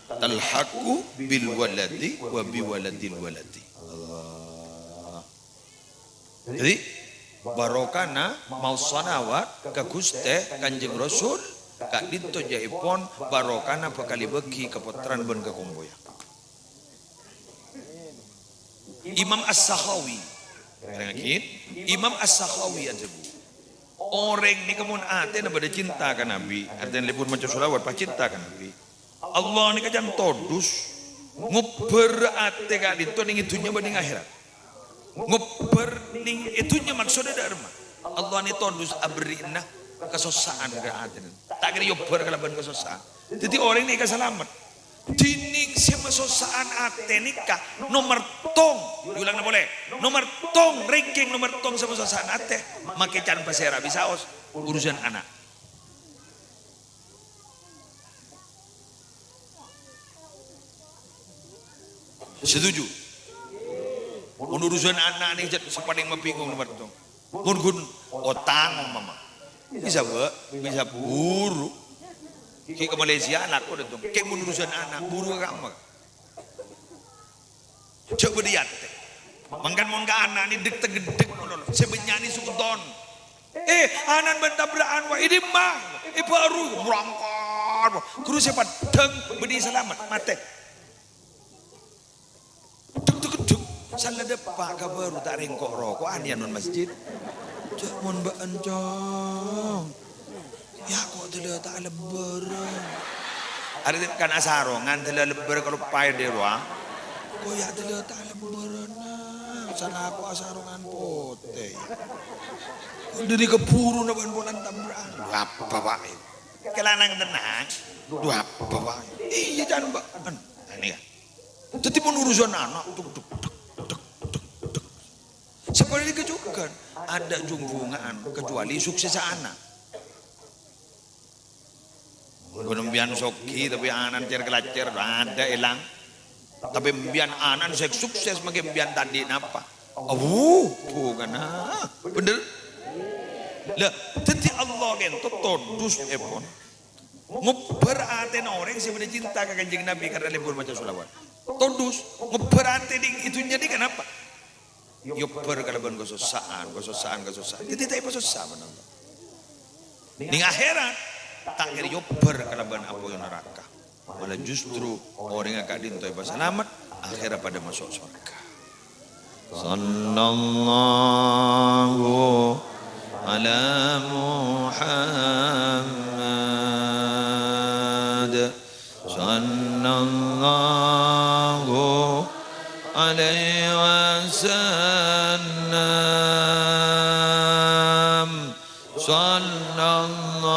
talhaqu bil waladi wa bi waladil waladi. Allah. Jadi, barokana maos shalawat ka Ghustè Kanjeng Rasul, ka'dinto jhâ'èpon barokana bhâkal èbâghi ka pottrana bân ka kompoyya. Imam As-Sakhawi. Rèngaghi, Imam As-Sakhawi adhâbu, orèng nèka mon atèna bâdâ cinta ka Nabi, artèna lèbur maca shalawat, pas cinta ka Nabi. Allah nèka can todus, ngobbhâr atè ka'dinto nèng è dhunnya bân nèng akhèrat. Ngobbhâr nèng è dhunnya maksodda dâ' remma. Allah nè todus aberri'na kasossa'an ka atèna. Ta' kèra èobbhâr kalabân kasossa'an. Dhâddhi orèng nèka salamet. Dhinèng sè masossa'an atè nèka nomer tong. Èolangna polè. Nomer tong, ranking nomer tong sè masossa'an atè. Makè can pasèra bisaos urusan ana'. Setuju? Mon urusan ana' nèka jhât sè palèng mabingung nomor tong. Mon ghun otang, umpama. Bisa, Mbak, bisa buru. Ghi' ka Malaysia, lako dâ' tong. Kè mon urusan ana', buru ka kamma. Jhâ' bâdâ è atè. Mangkana mon ka ana' nèka dek-tegedek ngono lho. Sè bânnya' nèka suton. Eh, ana'na bân tabra'an, wa, è dimma? È bâru, mrangkat. Ghuru sè peddhâng, bânnè salamet, matè. Duk, duk, duk. Sala dâpa' ka bâru ta' rèngko' roko'an è anona masjid. Jhâ' mon bâ'na, Cong. Yâ, ko' tadâ' ta' lebbhârân. Arè kan asarongan tadâ' lebbhâr kaloppaè dâ' rowa. Ko' yâ tadâ' ta' lebbhârân, Nang. Sala ko' asarongan potè. Dâri keburu na bân polana tabra'an. Dhu apa, Pak? Kèlanang tennang. Dhu apa, Pak? Iyâ, can, Pak. Kan, nah, nèka. Dhâddhi, mon urusan ana', duk, duk, duk, duk, duk, duk. Sapanèka jhughân, adâ' jhung-bhunga'an, kecuali suksessa ana'. Mon empèyan soghi, tapè ana'na cèr-kalacèr, adâ' èlang. Tapè empèyan ana'na sè sukses, mangkè empèyan ta' andi' napa. Awuh, bhungana. Bhender? Lah, dhâddhi Allah kènto todus, èpon. Ngobbhâr atèna orèng sè bâdâ cinta ka Kanjeng Nabi karena lèbur maca sholawat. Todus, ngobbhâr atè di, di dhunnya nèka napa? Èobbhâr kalabân kasossa'an, kasossa'an, kasossa'an. Dhâddhi ta' èpasossa bân Allah. Nèng akhèrat, ta' kèra èobbhâr kalabân apoy naraka. Malah justru orèngnga ka'dinto èpasalamet, akhèrra padâ maso' sowarghâ. Sallallahu ala Muhammad. Sallallahu alaihi wasallam. Sallallahu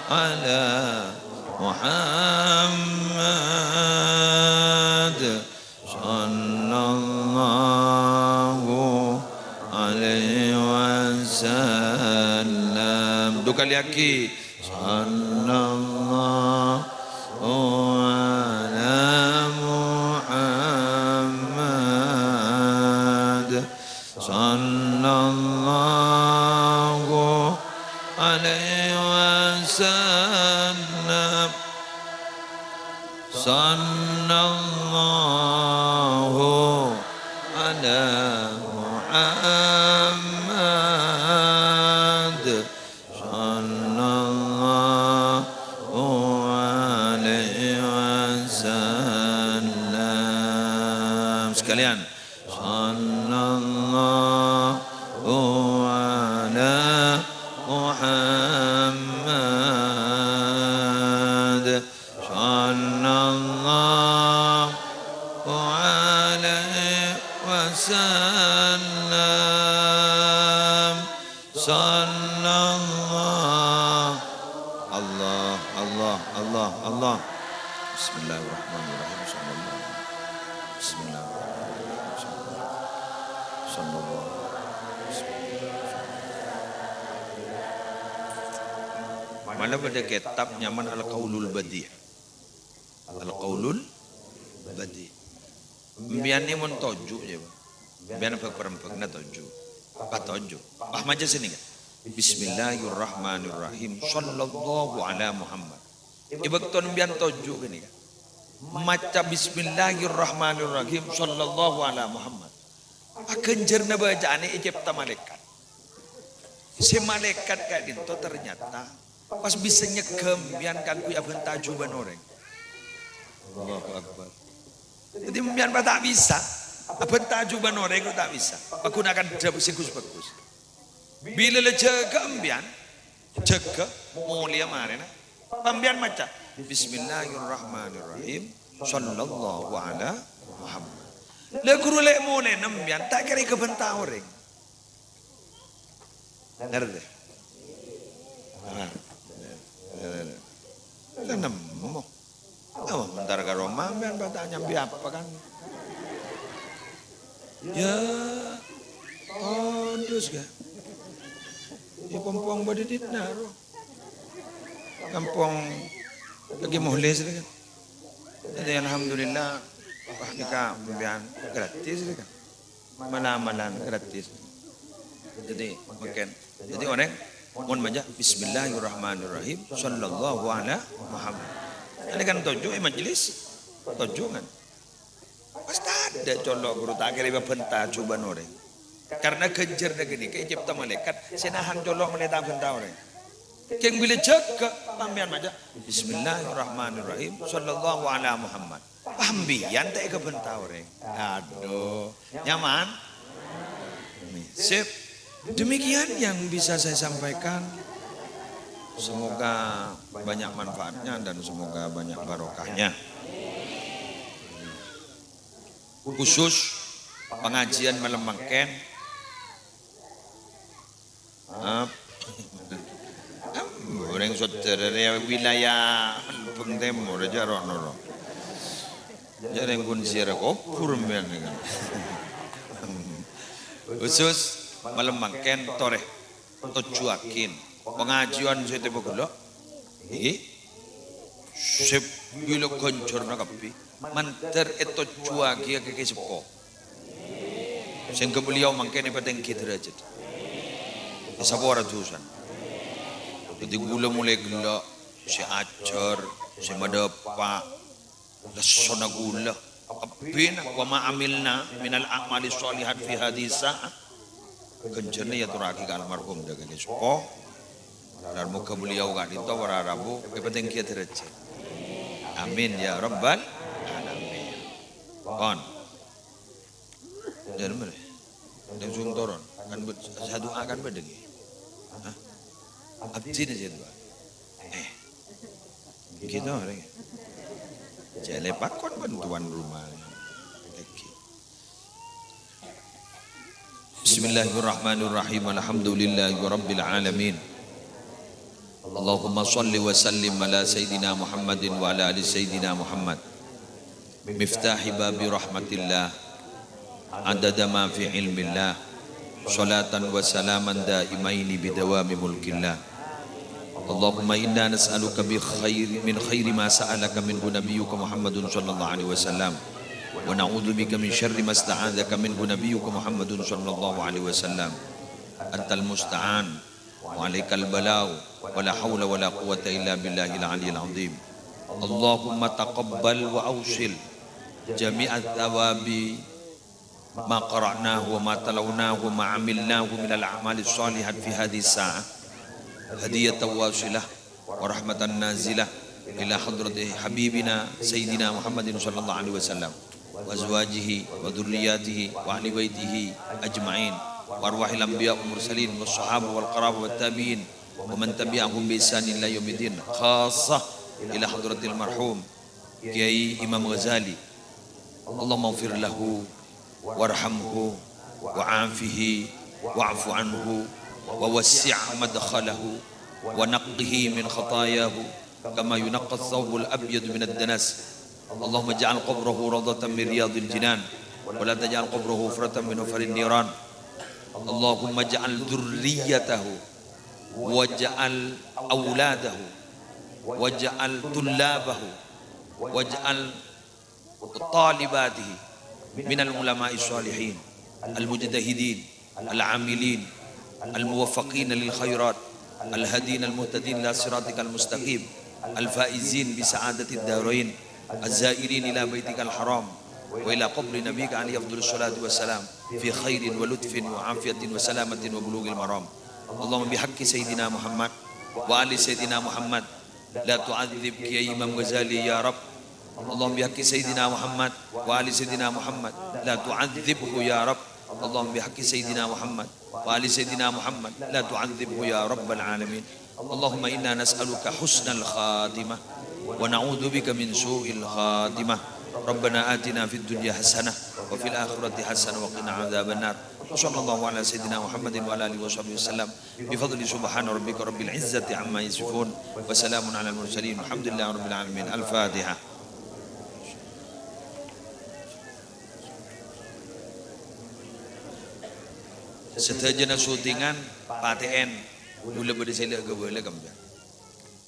ala Muhammad. Sallallahu alaihi wasallam. Dhu kalè aghi. Sallallahu ala Muhammad. Sallallahu alaihi wasallam. Sallallahu ala Muhammad. Sallallahu alaihi wasallam. Sekalian. Sallallahu ala Muhammad. Sallallahu alaihi wasallam. Sallallahu. Allah, Allah, Allah, Allah. Bismillahirrahmanirrahim. Sallallahu. Bismillahirrahmanirrahim. Sallallahu. Mala bâdâ kètab nyamana Al-Qaulul Badi'. Al-Qaulul Badi'. Empèyan nèka mon toju', yâ, Pak. Empèyan bâk-parembâkna toju'. Pas toju'. Pas maca sè nèka. Bismillahirrahmanirrahim. Sallallahu ala Muhammad. È bâkto empèyan toju' ghânèka. Maca Bismillahirrahmanirrahim. Sallallahu ala Muhammad. Aghânjhârna bâca'anna ècèpta malaèkat. Sè malaèkat ka'dinto ternyata pas bisa nyegghâ empèyan kaangghuy abhânta ajhubân orèng. Allahu Akbar. Dhâddhi empèyan pas ta' bisa. Abhânta ajhubân orèng kok ta' bisa. Pagghuna'aghi dhâbu sè ghus-bhâghus. Bilâ la jâgâ empèyan, jâgâ, molèya marèna. Empèyan maca, "Bismillahirrahmanirrahim. Sallallahu ala Muhammad." La ghuru lè' molèna empèyan, ta' kèra èkabhânta orèng. Ngartè? Ah. La nemmo. Awa, entar ka roma, empèyan pas ta' nyambi apa, kan? Yâ, todus, ghi. Yâ, pong-pong bâdâ dhinna', ro. Kampong lagi muhlis, kan? Jadi, alhamdulillah, wah, nèka empèyan Gratis, kan? Mala-malan gratis. Jadi, mungkin. Jadi, orèng mon maca, "Bismillahirrahmanirrahim, sallallahu ala Muhammad." Ini kan toju' è majelis, toju' kan. Pas tadâ' colo' ghuru ta' kèra èpabhânta jhubâ'na orèng. Karena ghânjhârânna ghânèka ècèpta malaèkat sè nahan colo' malè ta' bhânta orèng. Kèng bilâ jâgâ, sampèyan maca, "Bismillahirrahmanirrahim, sallallahu ala Muhammad." Sampèyan ta' èkabhânta orèng. Aduh, nyaman? Sip. Demikian yang bisa saya sampaikan. Semoga banyak manfaatnya dan semoga banyak barokahnya. Khusus pangajiân malem mangkèn. Ap-, orèng Sodarè rèya wilayah Lebeng Tèmor jâ' rono ro. Jâ' rèng kun ziarah kobhur sampèyan nèka. Khusus malem mangkèn torè tojjhuwâghi pangajiân sè tèmpo ghellâ'. Ngghi. Sè bilâ ghânjhârânna kabbhi. Mandhâr ètojjhuwâghi ka kè seppo. Sèngghâ beliau mangkèn èpatèngghi dârâjhât. Èsapora dhusana. Dhâddhi ghulâ molaè ghellâ', sè ajhâr, sè madhâpa', lessona ghulâ. Kabbhina, "Wa ma amilna minal a'mali sholihat fi hadhihi sa'ah." Ghânjhârânna èyatorraghi ka almarhum dâ' kakè seppo. Dâr moghâ beliau ka'dinto para rabu èpatèngghi dârâjhât. Amin ya rabbal alamin. Pon. Jân mrè. Langsung toron. Kan bâ-, sè du'a kan bâdâ, ngghi? Hah? Abdhina sè du'a. Eh. Gitu, rèng. Jâlè pakon bân tuan rumah. Lagi. Bismillahirrahmanirrahim. Alhamdulillahirabbil alamin. Allahumma shalli wa sallim ala Sayyidina Muhammadin wa ala ali Sayyidina Muhammad. Miftahi babi rahmatillah. Adada ma fi ilmillah. Salatan wa salaman daimaini bidawami mulkillah. Allahumma inna nas'aluka bi khairi, min khairi ma sa'alaka minhu nabiyyuka Muhammadun sallallahu alaihi wasallam. Wa na'udzubika min syarri masta'adzaka minhu nabiyyuka Muhammadun sallallahu alaihi wasallam. Antal musta'an. Wa alaikal balagh. Wa la haula wa la quwwata illa billahil aliyyil azim. Allahumma taqabbal wa ausil jami'a thawabi ma qara'nahu wa ma talawnahu wa ma amilnahu minal a'malis shalihat fi hadhihi sa'ah. Hadiyatan wasilah wa rahmatan nazilah ila hadrati habibina sayyidina Muhammadin sallallahu alaihi wasallam. Wa azwajihi wa dzurriyyatihi wa ahli baitihi ajma'in. Wa arwahil anbiya wal mursalin was sahabah wal qarabah wat tabi'in. Wa man tabi'ahum bi ihsanin ila yaumiddin. Khassah ila hadratil marhum Kiai Imam Ghazali. Allahumma ighfir lahu warhamhu wa'afihi wa'fu anhu wa wassi' madkhalahu wa naqqihi min khatayahu kama yunaqqa thawbul abyadu minad danas. Allahumma ij'al qabrahu rawdatan min riyadil jinan wa la taj'al qabrahu hufratan min hufarin niran. Allahumma ij'al dzurriyyatahu waj'al auladahu waj'al tullabahu waj'al talibatihi minal ulama'i shalihin al mujtahidin al amilin al muwaffaqin lil khairat al hadin al muhtadin ila siratikal mustaqim al faizin bi sa'adatid darain az zairin ila baitikal haram wa ila qabri nabika alaihi afdhalus salatu wassalam fi khairin wa lutfin wa afiyatin wa salamatin wa bulughil maram. Allahumma bihaqqi Sayyidina Muhammad wa ali Sayyidina Muhammad la tu'adzib Kiai Imam Ghazali ya Rabb. Allahumma bihaqqi Sayyidina Muhammad wa ali Sayyidina Muhammad la tu'adzibhu ya Rabb. Allahumma bihaqqi Sayyidina Muhammad wa ali Sayyidina Muhammad la tu'adzibhu ya Rabbal alamin. Allahumma inna nas'aluka husnal khatimah wa na'udzubika min su'il khatimah. Rabbana atina fid dunya hasanah wa fil akhirati hasanah wa qina adzabannar. Wa sallallahu ala sayyidina Muhammadin wa ala alihi wa sahbihi wasallam. Bi fadli subhana rabbika rabbil izzati amma yasifun. Wa salamun alal mursalin. Walhamdulillahi rabbil alamin. Al-Fatihah. Sadhâjâna syutingan, patè'èn. Ghulâ bâdâ sè la ghâbâlâ, kemja.